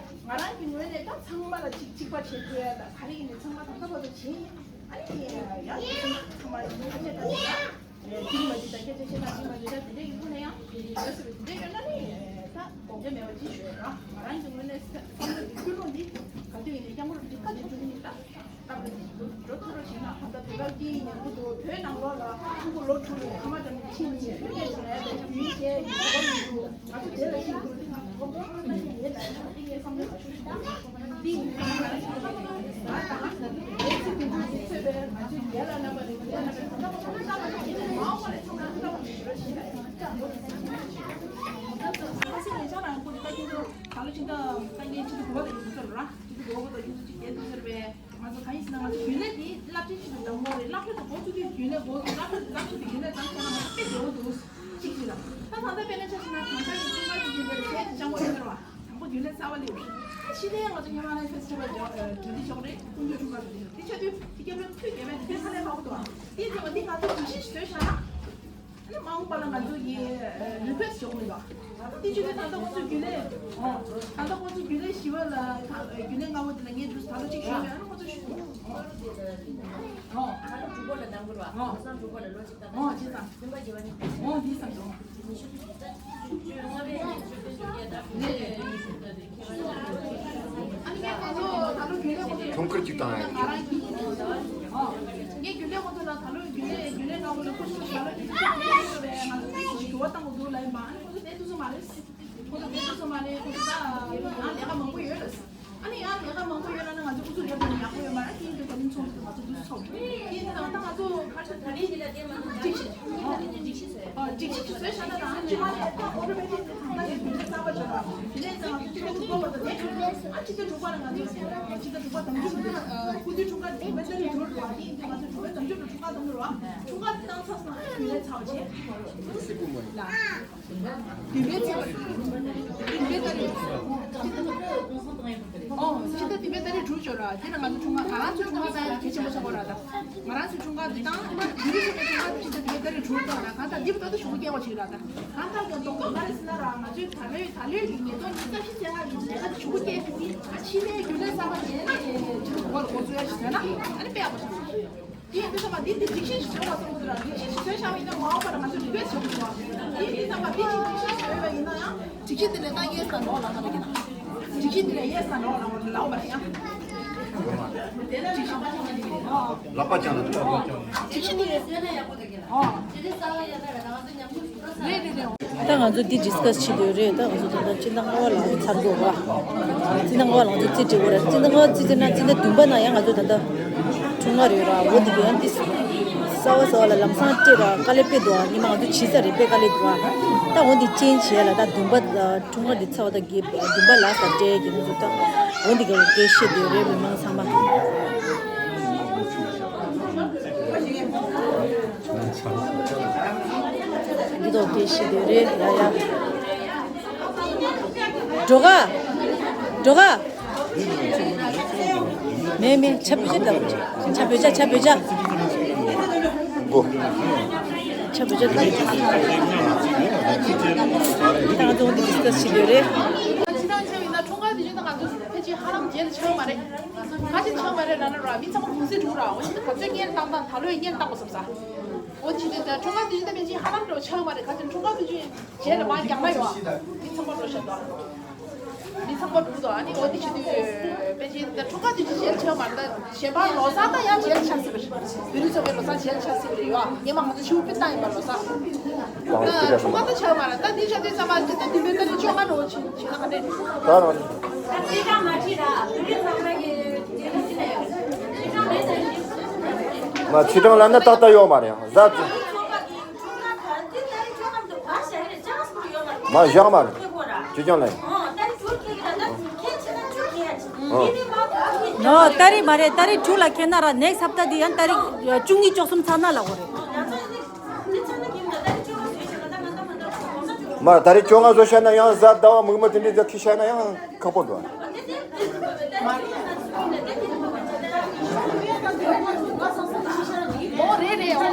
ང་རང་གི་ངོས་ནས་ད་ཚང་མ་ལ་ཅིག་གཅིག་པ་བྱེད་ཐུབ་ཡ་ད་ག་རེ་ཡིན་ནས་ཚང་མ་ད་ལྟ་བར་དུ་བྱེད་ཡིན། ཨ་ནི་ཡང་ཚང་མ་ཡིན་ཁ་ཆད་ད་ཡིན་ན། ཅིག་མ་ཅིག་དང་སྐད་ཆ་བཤད་ན་ཅིག་མ་ཅིག་ད་དེ་འདྲ་ཡིན་ཁོ་ན་ཡང་ཡོད་སྲིད་པ་དེ་འདྲ་ཡོད་ན་ནི་ད་དགོངས་འཆར་མེད་པ་ཅིག་ཞུ་ཡོད་ར། ང་རང་གི་ངོས་ནས་བསམ་བློ་འདི་ཀུན་སློང་འདི་ག་དུས་ཡིན་ནའི་སྐྱབས་མགོན་རིན་པོ་ཆེ་བཀའ་དྲིན་དྲུག་ནི་ད་སྟབས་བདེ་འགྲོ་ཐུབ་རོགས་བྱེད་ན་ད་ལྟ་དུས་སྐབས་སྐྱིད་ཉམས་པོ་འདུག་བོད་ནང་ལོགས་ལ་ཕྲུ་གུ་ལོ་དྲུག་ནས་ཕ་མ་འགྲམ་ནས་ཕྱིན་ནས་ཕ་མས་ཀྱང་ང་ལ་ཡ་ད་ཡ་ཡིན་བྱས་ཡིན་གོ་མི་འདུག་ང་ཚོ་དེ་ལ་ཤིན་ཏུ་འདི་ང་ཚོ་ཧོབ་ཏོ་ན་ཡིན་ཡིན་ད་ཡིན་ད་ཡིན་ངའི་བསམ་བློ་ཞུ་ཞུ་ད། གཅིག་ཞིག་ལ། ད་ད་ལྟ་དཔེར་ན་ཆ་བཞག་ན་ད་ལྟ་ཡི་ཚོང་པ་དེ་ཡིན་པའི་ཟས་ཀྱི་སྤྱང་པོ་ཡིན་ཟེར་བ། དང་པོ་རྒྱུན་ལས་གསར་བ་ལས། ད་ཕྱི་ལའི་ང་ཚོ་ཧི་མ་ལ་ཡ་ཕེ་སི་ཊི་བལ་གྲ་སྒྲིག་ཆོག་རེད། ཀུན་སྤྱོད་འཁྲུངས་སྐར་དེ་དེ་ཆ་དུས་དེ་སྐྱབས་རེ་ཕུལ་རྒྱ་མེད་དེ་ཁ་ལས་ལྷག་ཏུ་དེ་ཚོ་འདི་ང་ཚོ་གུས་ཞབས་ཤིག་བཟོས་བཞག་ན། ཨ་ནི་མ་འོངས་པ་ལ་ང་ཚོ་ཡི་རི་ཁུ་ཨེ་སི་ཊི་བྱེད་དགོས་མི་འདུག་ད་དེ་ཆ་དུས་ད་ལྟ་ཁོང་ཚོ་རྒྱུན་ལས་ད་ལྟ་ཁོང་ཚོ་རྒྱུན་ལས་བཞི་པ་ལ་རྒྱུན་ལས་ལྔ་པ་དེ་ལ་ངས་འདུག་ད་ལོ་གཅིག་ཞུས་མེད། ཨ་ནི་ཁོང་ཚོ་ཞུ། ཨོ། ད་ལོ་དྲུག་པ་ལ་གདམ་དགོས་རེད་བ། ཨོ། ཁ་སང་དྲུག་པ་ལ་ལོ་གཅིག་ད་ལྟ་ཨོ་བྱས་ཙང་། བདུན་པ་བརྒྱད་པ་ནི། ཨོ་འདི་བསམ་སོང་། ཁྱུང་དཀར་གཅིག་བཏང་ཡ་ཡིན། ངས་རྒྱུན་ལས་ཁོང་ཚོ་ལ་ད་ལོ་རྒྱུན་ལས་རྒྱུན་ལས་ནང་ལོ་ཁོ་ཚོ་ད་ལོ་རྒྱུན་ལས་ང་ཚོ་ཏོག་ཙམ་འགྱུར་བ་གཏང་དགོས་འདུག་ལབ་ཡིན་པ། ཨ་ནི་ཁོ་ཚོ་བསྡད་ཐུབ་སོང་མ་རེད། ཁོ་ཚོ་བསྡད་ཐུབ་སོང་མ་རེད། ཁོ་ཚོ་ད་ཡང་ལས་ཀ་མང་པོ་ཡོད་རེད། ཨ་ནི་ཡང་ལས་ཀ་མང་པོ་ཡོད་ན་ནི་ང་ཚོ་སྐུ་གཟུགས་ཡོད་པ་ནི་ཡག་པོ་ཡོད་མ་རེད། དེ་ཡིན་དུས་ད་རིང་ཚོགས་འདུ་ང་ཚོ་འདུ་ཚོགས་དེ་ཡིན་དུས་ད་ང་ཚོ་ག་རེ་ད་རིང་འདི་ལ་བལྟས་མ་ཐུབ་སྒྲིག་གཞི་ཨོ་སྒྲིག་གཞི་ཅིག་བཟོས་བཞག་ན་ད་ང་ཚོ་ཕྱི་མ་ནས་ཨོ་ཏོ་མེ་ཊིག་ནས་ད་ལྟ་ཡི་དུས་ཚོད་གསར་པ་བྱོས་ལ་དེ་ནས་ད་ང་ཚོ་ཕྱི་ཟླ་དྲུག་པ་བར་དུ་དེ་ཨ་ཕྱི་ཟླ་དྲུག་པ་ལ་ང་ཚོ་ཕྱི་ཟླ་དྲུག་པ་དམ་འཛིན་དུ་སྐུ་མདུན་འཁྲུངས་སྐར་དེ་མ་ཟད་ནས་འགྲོ་རུ་བ་དེ་ཡིན་དུས་ང་ཚོ་དྲུག་པའི་དམ་འཛིན་དུ་འཁྲུངས་སྐར་གཏོང་རུ་བ་འཁྲུངས་སྐར་དེ་བཏང་ཚར་སོང་ཨ་ནི་དུས་ཚོད་ཚར་བ་བྱས་ལ། བདུན་པའི་ཚེས་པ། བདུན་པའི་ཏ་རིག་ཨོ། ཕྱི་ཟླ་བདུན་པའི་ཏ་རིག་དྲུག་ཅོག་ར། དེ་ལ་ང་ཚོ་འཁྲུངས་སྐར་ང་རང་ཚོའི་འཁྲུངས་སྐར་བཏང་ཡ་གལ་ཆེན་པོ་ཆགས་ཀྱི་རེད་ད། ང་རང་ཚོའི་འཁྲུངས་སྐར་འདི་བཏང་ཨ་ནི་བདུན་པའི་ཚེས་པའི་འཁྲུངས་སྐར་དེ་ཕྱི་ཟླ་བདུན་པའི་ཏ་རིག་དྲུག་བཏང་ར། གང་ལྟར་འདི་བར་དུ་ཞུ་སྐྱེལ་བ་ཞིག་ར་ད། གང་ལྟར་ཀྱང་རྡོག་རྡོག་ག་རེ་ཟེར་ན་ར། ང་ཚོའི་ད་ལོའི་ད་ལོའི་གི་ཉིས་སྟོང་ཉི་ཤུ་རྩ་བཞི་ཚེས་ལྔ་གི་ལས་ཀ་དེ་ཞུ་སྐྱེལ་ཞུ་གི་ཨ་ཕྱི་ལོའི་རྒྱུན་ལས་གསར་པ་ནས་ནས་ཕྱི་ལོ་འགོ་ལ་འགོ་བཙུགས་ཡ་ཞིག་བྱས་ན་ཨ་ནི་དཔེ་ཡག་པོ་ཞིག་རེད། དེ་ཡིན་དུས་ཙམ་པ་འདི་འདི་སྒྲིག་གཞི་ཞིག་བཟོས་པ་སོང་ཚུལ་ལ་སྒྲིག་གཞི་ཞིག་བཟོས་བཞག་པ་ཡིན་ན་མ་འོངས་པ་ལ་ང་ཚོ་རི་ཀུ་ཨེ་སི་ཊི་བྱེད་དགོས་འདུག་དེ་ཡིན་དུས་ཙམ་པ་འདི་ཅིག་སྒྲིག་གཞི་ཞིག་བཟོས་པ་ཡིན་ན་ཡང་སྒྲིག་གཞི་འདི་ལ་ད་ཡེ་སི་དང་ནོ་ལབ་མ་རེད་ཀྱང་། སྒྲིག་གཞི་འདི་ལ་ཡེ་སི་དང་ནོ་ལབ་མ་རེད་ཡང་། ལག་པ་བརྐྱངས་ན་ཐུབ་པ། སྒྲིག་གཞི་འདི་ལ་ཡེ་སི་དང་ནོ་ལབ་མ་རེད་ཡང་། ཨོ། དེ་ནས་རྩ་བ་ཡ་ད་རེད་ང་ཚོ་ཉམས་མྱོང་ཟིན་ཏོ་ས་རེད་རེད་རེད། ད་ང་ཚོ་འདི་ཌི་སི་ཀ་སི་བྱེད་འདོད་རེད། ད་ང་ཚོ་ད་ལྟ་སྤྱི་ཟླ་ལྔ་པ་ལ་ཚར་འགྲོ་བ། སྤྱི་ཟླ་ལྔ་པ་ལ་ང་ཚོ་རྩིས་སྤྲད་དགོས་རེད། སྤྱི་ཟླ་ལྔ་པ་རྩིས་སྤྲད་ན་སྤྱི་ཟླ་བདུན་པ་ན་ཡང་ང་ཚོ་ད་ལྟ་འཁྲུངས་སྔ་རེད་ར། འོ་འདི་ག་ཡང་འདི་གསར་པ་གསར་པ་ལ་ལམ་སང་སྤྲད་ར། དཀའ་ལས་དཔེ་འདུག་ཨ་ཉི་མ་ང་ཚོ་བྱི་ས་རེད་དཔེ་དཀའ་ལས་འདུག་ཨ། ད་འོ་འདི་ཅེན་ཇི་བྱས་ལ་ད་བདུན་པ་འཁྲུངས་སྔ་འདི་ཚར་བ་ད་བརྒྱད་བདུན་པ་ལ་ས་སྤྲད་ཀྱི་ང་ཚོ་ད་འོ་འདི་ག་ལ་སྐད་བཤད་འདོད་རེད་མི་མང་ཚང་མ། འདི་དོག་དེ་ཤི་དེ་རེད་ཡ་ཡ། འགྲོ་ག་འགྲོ་ག་མེ་མེ་ཆ་བུ་ཆ་ལ་ཆ་བུ་ཆ་ཆ་བུ་ཆ། གོ། ཆ་བུ་ཆ་ལ། ད་ང་ཚོ་འདི་ཌི་སི་ཀ་སི་ཤི་དེ་རེད། འཁྲུངས་སྐར་དེ་བཞིན་ད་ང་ཚོ་ཕལ་ཆེར་ཧ་ལམ་རྗེས་ལ་ཆགས་མ་རེད། ཁ་ཅིག་ཆགས་མ་རེད་ལབ་ན་ར་མི་ཚང་མ་གུང་སེང་འགྲོ་ར། འོ་ཅི་ད་ག་ཚོད་སྔོན་བཏང་བཏང་ད་ལོའི་སྔོན་བཏང་དགོས་བསམ་ས། འོ་ཅི་དེ་ད་འཁྲུངས་སྐར་དེ་བཞིན་ད་ཕལ་ཆེར་ཧ་ལམ་འགྲོ་ཆགས་མ་རེད། ཁ་ཅིག་འཁྲུངས་སྐར་དེ་བཞིན་རྗེས་ལ་མ་རྒྱག་ན་ཡོང་། མི་ཚང་མ་འགྲོ་ཤག་ད། མི་ཚང་མ་འགྲོ་ད། ཨ་ནི་འོ་དེ་བྱེད་དུས་ཕལ་ཆེར་ད་འཁྲུངས་སྐར་དེ་བཞིན་རྗེས་ལ་ཆགས་མ་རེད། ད་གཞན་པ་ལོ་གསར་ད་ཡང་རྗེས་ལ་ཆགས་སྲིད་པ་རེད། བོད་རིགས་ཚོ་གི་ལོ་གསར་རྗེས་ལ་ཆགས་སྲིད་པ་རེད་ཡོ། སྔོན་མ་ང་ཚོ་ཕྱི་པོ་ཕུད་བཏང་ཡིན་པ་ལོ་གསར། ད་འཁྲུངས་སྐར་ད་ཆགས་མ་རེད། ད་འདི་ཆགས་དུས་ཙམ་པ་ད་ལྟ་འདི་འདྲའི་ད་ལོ་བཅོ་ལྔ་འགྲོ་བྱེད་བྱེད་ན་ག་འདྲས། ད་རང་། མ་ཕྱི་དྲང་ལ་ན་ཏག་ཏག་ཡོད་མ་རེད་ཟ། མ་བཞག་མ་རེད། ཅི་ཅང་ལ་ཡིན། ནོ་ཏ་རིག་མ་རེད། ཏ་རིག་དྲུག་ལ་ཁེལ་ན་ར་ནེག་སི་ཧབ་ཏ་འདི་ཡང་ཏ་རིག་བཅུ་གཉིས་བཅུ་གསུམ་ཚར་ན་ལ་གོ་རེད། མ་ད་རེས་བཅོ་ལྔ་བཟོ་བྱས་ན་ཡང་གཟའ་ཟླ་བ་མིག་དམར་དེ་འདྲའི་ཟླ་ཁི་བྱས་ན་ཡང་ཁག་པོ་འདུག་ཨོ་རེད་རེད། ཨོ་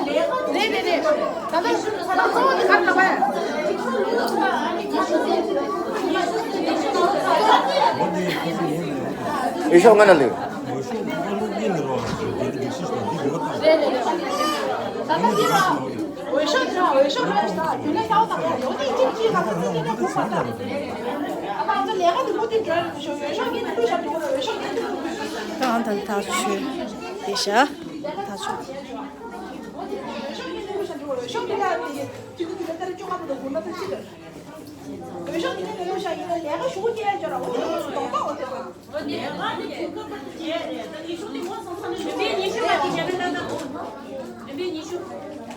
རེད་རེད་རེད། ད་ལྟ་ད་ལྟ་གཙོ་བོ་དེ་ག་རེ་ལབ་པ། ཨེ་ཤོག་ང་ན་ལེ། རེད་རེད་རེད། ད་ལྟ་འདི་ལ། འོས་ཤོག་འདི་ལ་འོས་ཤོག་རེད་ཤག་རྒྱུན་ལས་གསལ་བོ་དང་ཡོད་དེ་གཅིག་གཅིག་ལ་ཁ་ཚ་ཚིག་ངན་ཁོ་ཁ་ཚ་རེད། ད་ང་ཚོ་ལས་ཀ་དེ་མུ་མཐུད་འགྲོ་ཡ་རེད། འོས་ཤོག་འོས་ཤོག་གི་ནང་བླུགས་བཞག་འགྲོ་གི་རེད། འོས་ཤོག་གི་ནང་བླུགས་ད་ང་ད་ཐག་ཆོད་དེ་ཤག་ཐག་ཆོད། འོས་ཤོག་གི་ནང་བླུགས་བཞག་འགྲོ་གི་རེད། འོས་ཤོག་འདི་ལ་དེ་དུས་དུས་ལ་ལྟར་བཅོ་ལྔ་པོ་དང་དགུ་ལ་ད་གཅིག་རེད། འོས་ཤོག་འདི་ནས་ལོ་ཤ་ཡིན་ན་ལས་ཀ་ཞུ་རྒྱུ་ཡ་ཅོ་ར་འོ་དེ་ཚོ་དོག་དོག་འོ་དེ་ཚོ། བདུན་པའི་ཉི་ཤུ་ལ་དེ་ཉར་ན་ན།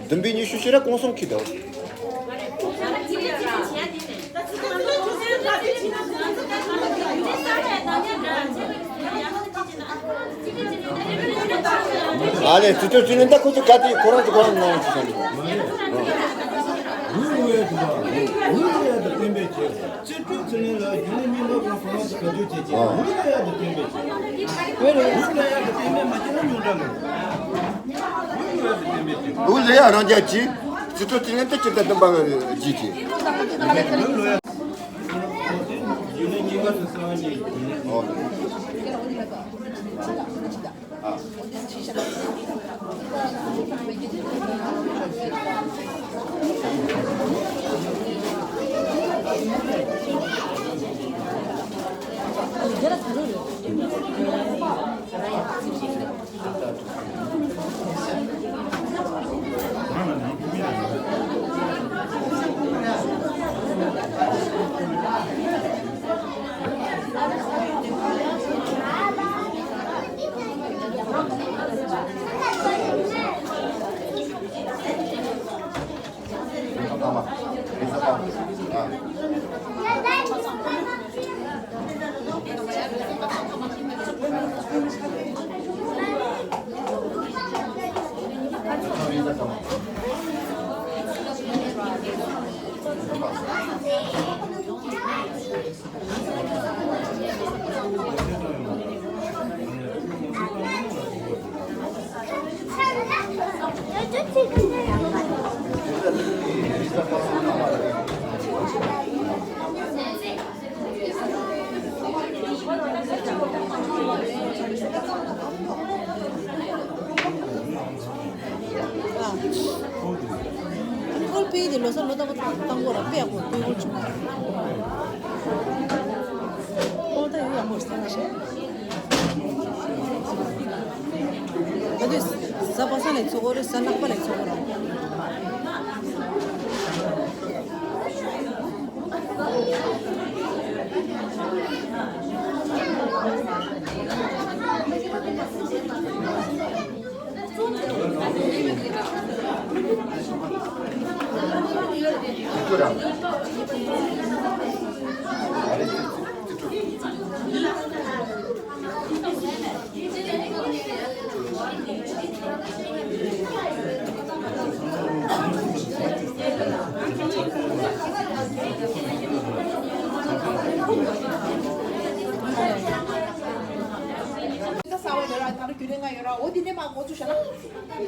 བདུན་པའི་ཉི་ཤུ་ཞེ་ར་གོང་སོང་ཁི་དོ། ཨ་ལེ་ཚུ་ཚོ་ཚུ་ནི་ད་ཁོ་ཚོ་ག་དེ་ཁོ་རང་ཚོ་ཁོ་རང་ནང་ཚུ་ཚོ་ནི། རུ་རུ་ཡ་དུ་བ། རུ་རུ་ཡ་དུ་བསྟན་པའི་ཆེད། རྩིས་སྤྲོད་ཚུལ་ལེན་ལ་རྒྱུན་ལས་རྙིང་པ་དང་གོང་དུ་བཀའ་བསྡུར་བྱེད་ཀྱི་ཨོ། མུ་ལ་ཡ་དུ་བསྟན་པའི་ཆེད། མུ་ལ་ཡ་དུ་བསྟན་པའི་མ་ཅི་ན་ཉུང་དྲགས་མེད། མུ་ལ་ཡ་དུ་བསྟན་པའི་ཆེད། མུ་ལ་ཡ་རང་རྒྱལ་གྱིས་སྤྱི་ཚོགས་དེ་ལན་དུ་ཅི་ལྟར་སྟོན་པ་བརྗིད་ཀྱི། ཨོ། ཨ་ནི་ཧོལ་པེ་དེ་ལོ་ས་ལོ་ཏག་ཏག་བཏང་གོ་ར་པེ་ཡག་པོ་པེ་ཧོལ་ཆུང་ཧོལ་ད་ཡོད་ཡག་པོ་ཟེར་ན་ཤེས། ད་དུས་ཟ་པ་ས་ལས་ཚོ་གོ་རེ་ཟ་ནག་པ་ལས་ཚོ་གོ་ར། ད་གསར་པ་ཡོད་ར། ད་རུང་རྒྱུན་ལས་ལྔ་ཡོད་ར། འོ་དེ་ནས་མར་འགོ་ཚུགས་བྱས་ན།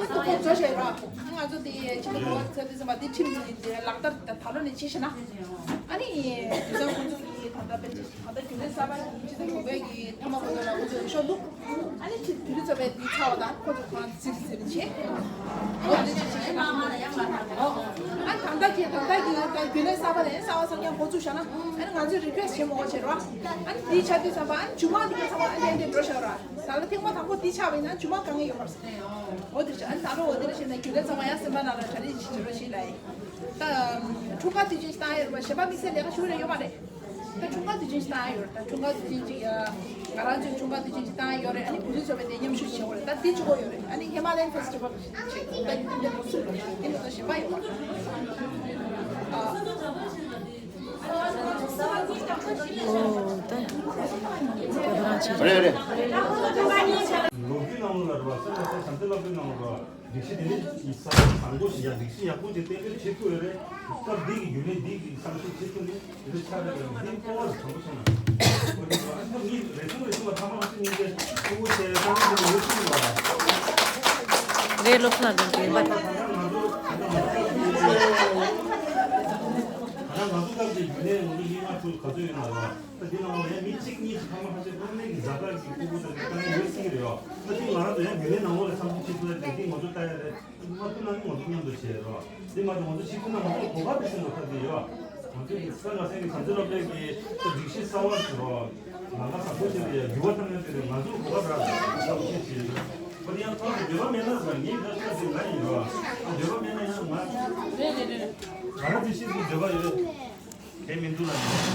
ཨ་ཏུ་ཁོ་བཟོ་བྱས་ར། ང་ཚོ་དེ་ཕྱི་ཟླ་དགུ་པ་ཚེས་བདུན་ཚེས་པ་དེ་ཁྲིམས་ཀྱི་ལག་བསྟར་ད་ད་ལོ་ནས་བྱས་བྱས་ན། ཨ་ནི་དེང་སང་ཁོ་ཚོ་གི་ད་ལྟ་དཔེ་ད་ལྟ་རྒྱུན་ལས་གསར་པ་ཡིན་ཕྱི་ཟླ་དགུ་པའི་གི་ཐ་མ་ཁོ་ཚོ་ལ་ཁོ་ཚོ་འོས་ཤོག་བླུགས། ཨ་ནི་ཕྱི་དུས་རིང་ཚོ་བའི་དེ་ཚར་བ་དང་ཁོ་ཚོ་ཁོ་རང་ཚོ་ཟིར་ཟིར་བྱས། འོ་དེ་ཅི་ཅི་ཨ་ད་ལྟ་གི་ད་ལྟ་གི་ད་རྒྱུན་ལས་གསར་པ་ལས་གསར་པ་གསར་རྐྱང་འགོ་ཚུགས་བཞག་ན། ཨ་ནི་ང་ཚོས་རི་ཀུ་ཨེ་སི་བྱེད་མ་དགོས་བྱས་རོགས། ཨ་ནི་དེའི་ཆ་དུས་ཙམ་པ་ཨ་ནི་ཇུ་མ་དེ་ག་ཚང་མ་ཨ་ནི་ཨ་འདྲས་འགྲོ་བཞག་རོགས། ད་ལྟ་ཐེངས་མ་དང་པོ་དེ་ཆགས་པ་ཡིན་ན་ཇུ་མ་དཀའ་ངལ་ཡོད་མ་རེད། འོ་དེ་ཆ་ཨ་ནི་ད་རུང་འོ་དེ་འདྲ་བྱས་ན་རྒྱུན་ལས་ཚང་མ་ཡང་སེམས་པ་ནང་ལ་གྲ་སྒྲིག་བྱེད་རོགས་ཞེས་ལབ་ཡིན། ད་འཁྲུངས་སྐར་དུས་ཆེན་ཞིག་བཏང་ཡོད་རེད་པ། གཞན་པ་དམིགས་བསལ་ལས་ཀ་ཞུ་རེ་ཡོད་མ་རེད། ད་འཁྲུངས་སྐར་དུས་ཆེན་ཞིག་བཏང་ཡོད་རེད། ད་འཁྲུངས་སྐར་དུས་ཆེན་ཅིག་ཡ། ང་རང་ཚོའི་འཁྲུངས་སྐར་དུས་ཆེན་ཞིག་བཏང་ཡོད་རེད། ཨ་ནི་བུ་ཚོའི་ཚོགས་པའི་དེ་མཉམ་ཞུགས་བྱེད་དགོས་རེད། ད་དེ་གཅིག་པོ་ཡོད་རེད། ཨ་ནི་ཧི་མ་ལ་ཡན་ཕེ་སི་ཊི་ཝལ་བྱེད་དགོས། ད་དེ་འདྲ་འགོ་ཚུགས་རེད། དེ་ནི་ད་གཞན་པ་ཡོད་མ་རེད། ཨ། ཨོ་ད། རེད་རེད། ལོ་རྒྱུས་ནང་ལ་རེད་པ། ས་ཆ་ས་བྱམས་བརྩེ་སློབ་གྲྭའི་ནང་ལ་རེད་པ། སྒྲིག་གཞི་དེ་ནི་ས་ཆ་བཟང་པོ་ཞིག་ཡ་སྒྲིག་གཞི་ཡག་པོ་ཅིག་གཏན་འཁེལ་བྱེད་ཐུབ་ཡོད་རེད། སྐབས་འདི་གི་རྒྱུན་ལས་འདི་གི་བསམ་ཤེས་བྱེད་ཐུབ་ནི་དེ་འདྲ་ཆགས་རེད་པས། འདི་སྤོབས་པ་དྲང་པོ་བྱས་ན། འོ་དེ་ཨ་ནི་ངའི་རེ་ཟུང་རེ་ཟུང་ལ་ཐ་མག་ཅིག་གཉིས་ཀའི་ཕྲུ་གུ་ཆེ་ས་ཆ་དེ་ཡོད་ཚུལ་ལ། རེད། སློབ་གསོ་ལ་འགྲོ་གི་ཡིན་པ། ད་ང་ཚོ་ད་ང་ཚོ་སྐབས་འདི་ད་ང་ཚོ་སྐབས་འདི་རྒྱུན་ལས་ང་ཚོ་མི་ལྔ་དྲུག་ག་ཚོད་ཡོད་ན་ར། ད་འདི་ནང་ལ་ཡང་མི་གཅིག་གཉིས་ཤིག་ཕ་མ་ཁ་ཤས་ཕ་མའི་གི་ཛ་དྲག་གི་ཕྲུ་གུ་དང་ད་ནི་ཡོད་སྲིད་ཀྱི་རེད་བ། ད་འདི་ང་རང་ཚོ་ཡང་རྒྱུན་ལས་ནང་ལོགས་ལ་བསམ་ཚུལ་བྱེད་ཐུབ་ན་དེ་འདི་ང་ཚོ་ལྟ་ཡ་རེད། མ་ཐུབ་ན་ནི་ང་ཚོ་མཉམ་དུ་བྱེད་རོགས། འདི་མ་གཏོགས་ང་ཚོ་བྱེད་ཐུབ་ན་ང་ཚོ་ལ་གོ་སྐབས་དེ་སྲིད་ལ་ཁ་འདི་ཡོད། ང་ཚོའི་གི་ས་ལ་སེང་གི་བྱམས་བརྩེ་སློབ་གྲྭའི་གི་ད་སྒྲིག་གཞི་གསར་བ་ཞིག་རོགས། ལམ་ཁ་བཟང་པོ་ཅིག་ལ་ཡ་འགྱུར་བ་གཏོང་ཡ་དེ་རེད། ང་ཚོ་ལ་གོ་སྐབས་རག་ས་ཞིག་བྱེད་ཀྱི་ཡོད། ཨ་ནི་ཡང་ཐོག་ཏུ་འདོད་པ་མེད་ན་ཟེར་ངའི་ད་ཆ་ཞིག་ང་ཡིན་རོགས། འདོད་པ་མེད་ན་ཡང་ང་རེད་རེད་རེད། ང་རང་དེ་ཤེས་སུ་འདོད་པ་ཡོད། དེ་མི་འདུག་ལ་ནི།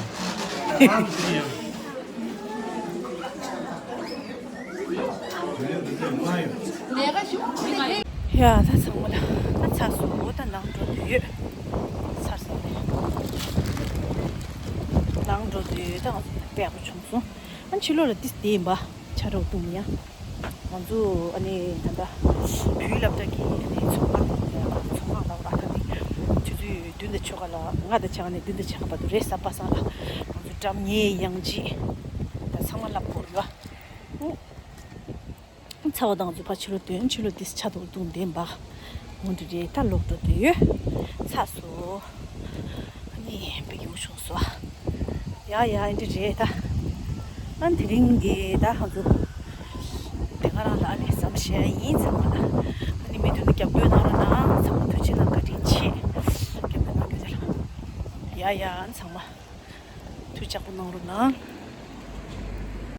ཡ། ད་ཚང་མ་ལ་ད་ཚར་སོང་། ད་ནང་འགྲོ་འདོད་ཡོད། ཚར་སོང་ནས་ནང་འགྲོ་འདོད་ཡོད། ད་ང་ཚོ་ཡར་བལ་པོ་བྱུང་སོང་། ཨ་ཕྱི་ལོགས་ལ་ཏིས་དེ་ཡིན་པ། ཆ་རོགས་བཏུང་ཡ། ང་ཚོ་ཨ་ནི་ད་ལྟ་བོད་སློབ་གྲྭ་གི་ཨ་ནི་ཚོགས་ཁང་ལ་ཚོགས་ཁང་ལ་བ་ད་ནི་ཆུ་ཚོད་བདུན་དང་ཕྱེད་ཀ་ལ་ལྔ་དང་ཕྱེད་ཀ་ནས་བདུན་དང་ཕྱེད་ཀ་བར་དུ་རེད། གཟའ་པ་སངས་ལ་ང་ཚོ་འགྲམ་ཉེ་ཡང་ཅི་ད་ཚང་མ་ལབ་དགོས་རེད་བ། ཚ་བ་དང་ང་ཚོ་ཕ་ཕྱི་ལོགས་དོན་ཕྱི་ལོགས་དེ་ཆ་དོག་བཏུང་བསྡད་པ། འོ་འདི་རེད། ད་ལོག་འགྲོ་འདོད་ཡོད། ཚ་སོ། ཨ་ནི་དཔེ་སྐྱིད་པོ་བྱུང་སོང་། ཡ་ཡ་འདི་རེད་ད། ཨ་དེ་རིང་གི་ད་ང་ཚོ་དེ་ག་རང་ལ་ཨ་ནི་ཟམ་བཞེས་ཡིན་ཚང་མ་ལ། ཨ་ནི་མི་འདུག་ན་རྒྱབ་སྐྱོར་གནང་རོགས་གནང་། ཚང་མ་ཐུགས་རྗེ་གནང་། བཀའ་དྲིན་ཆེ། རྒྱབ་སྐྱོར་གནང་རྒྱུ་ལ། ཡ་ཡ་ཨ་ནི་ཚང་མ་ཐུགས་ཅག་པོ་གནང་རོགས་གནང་།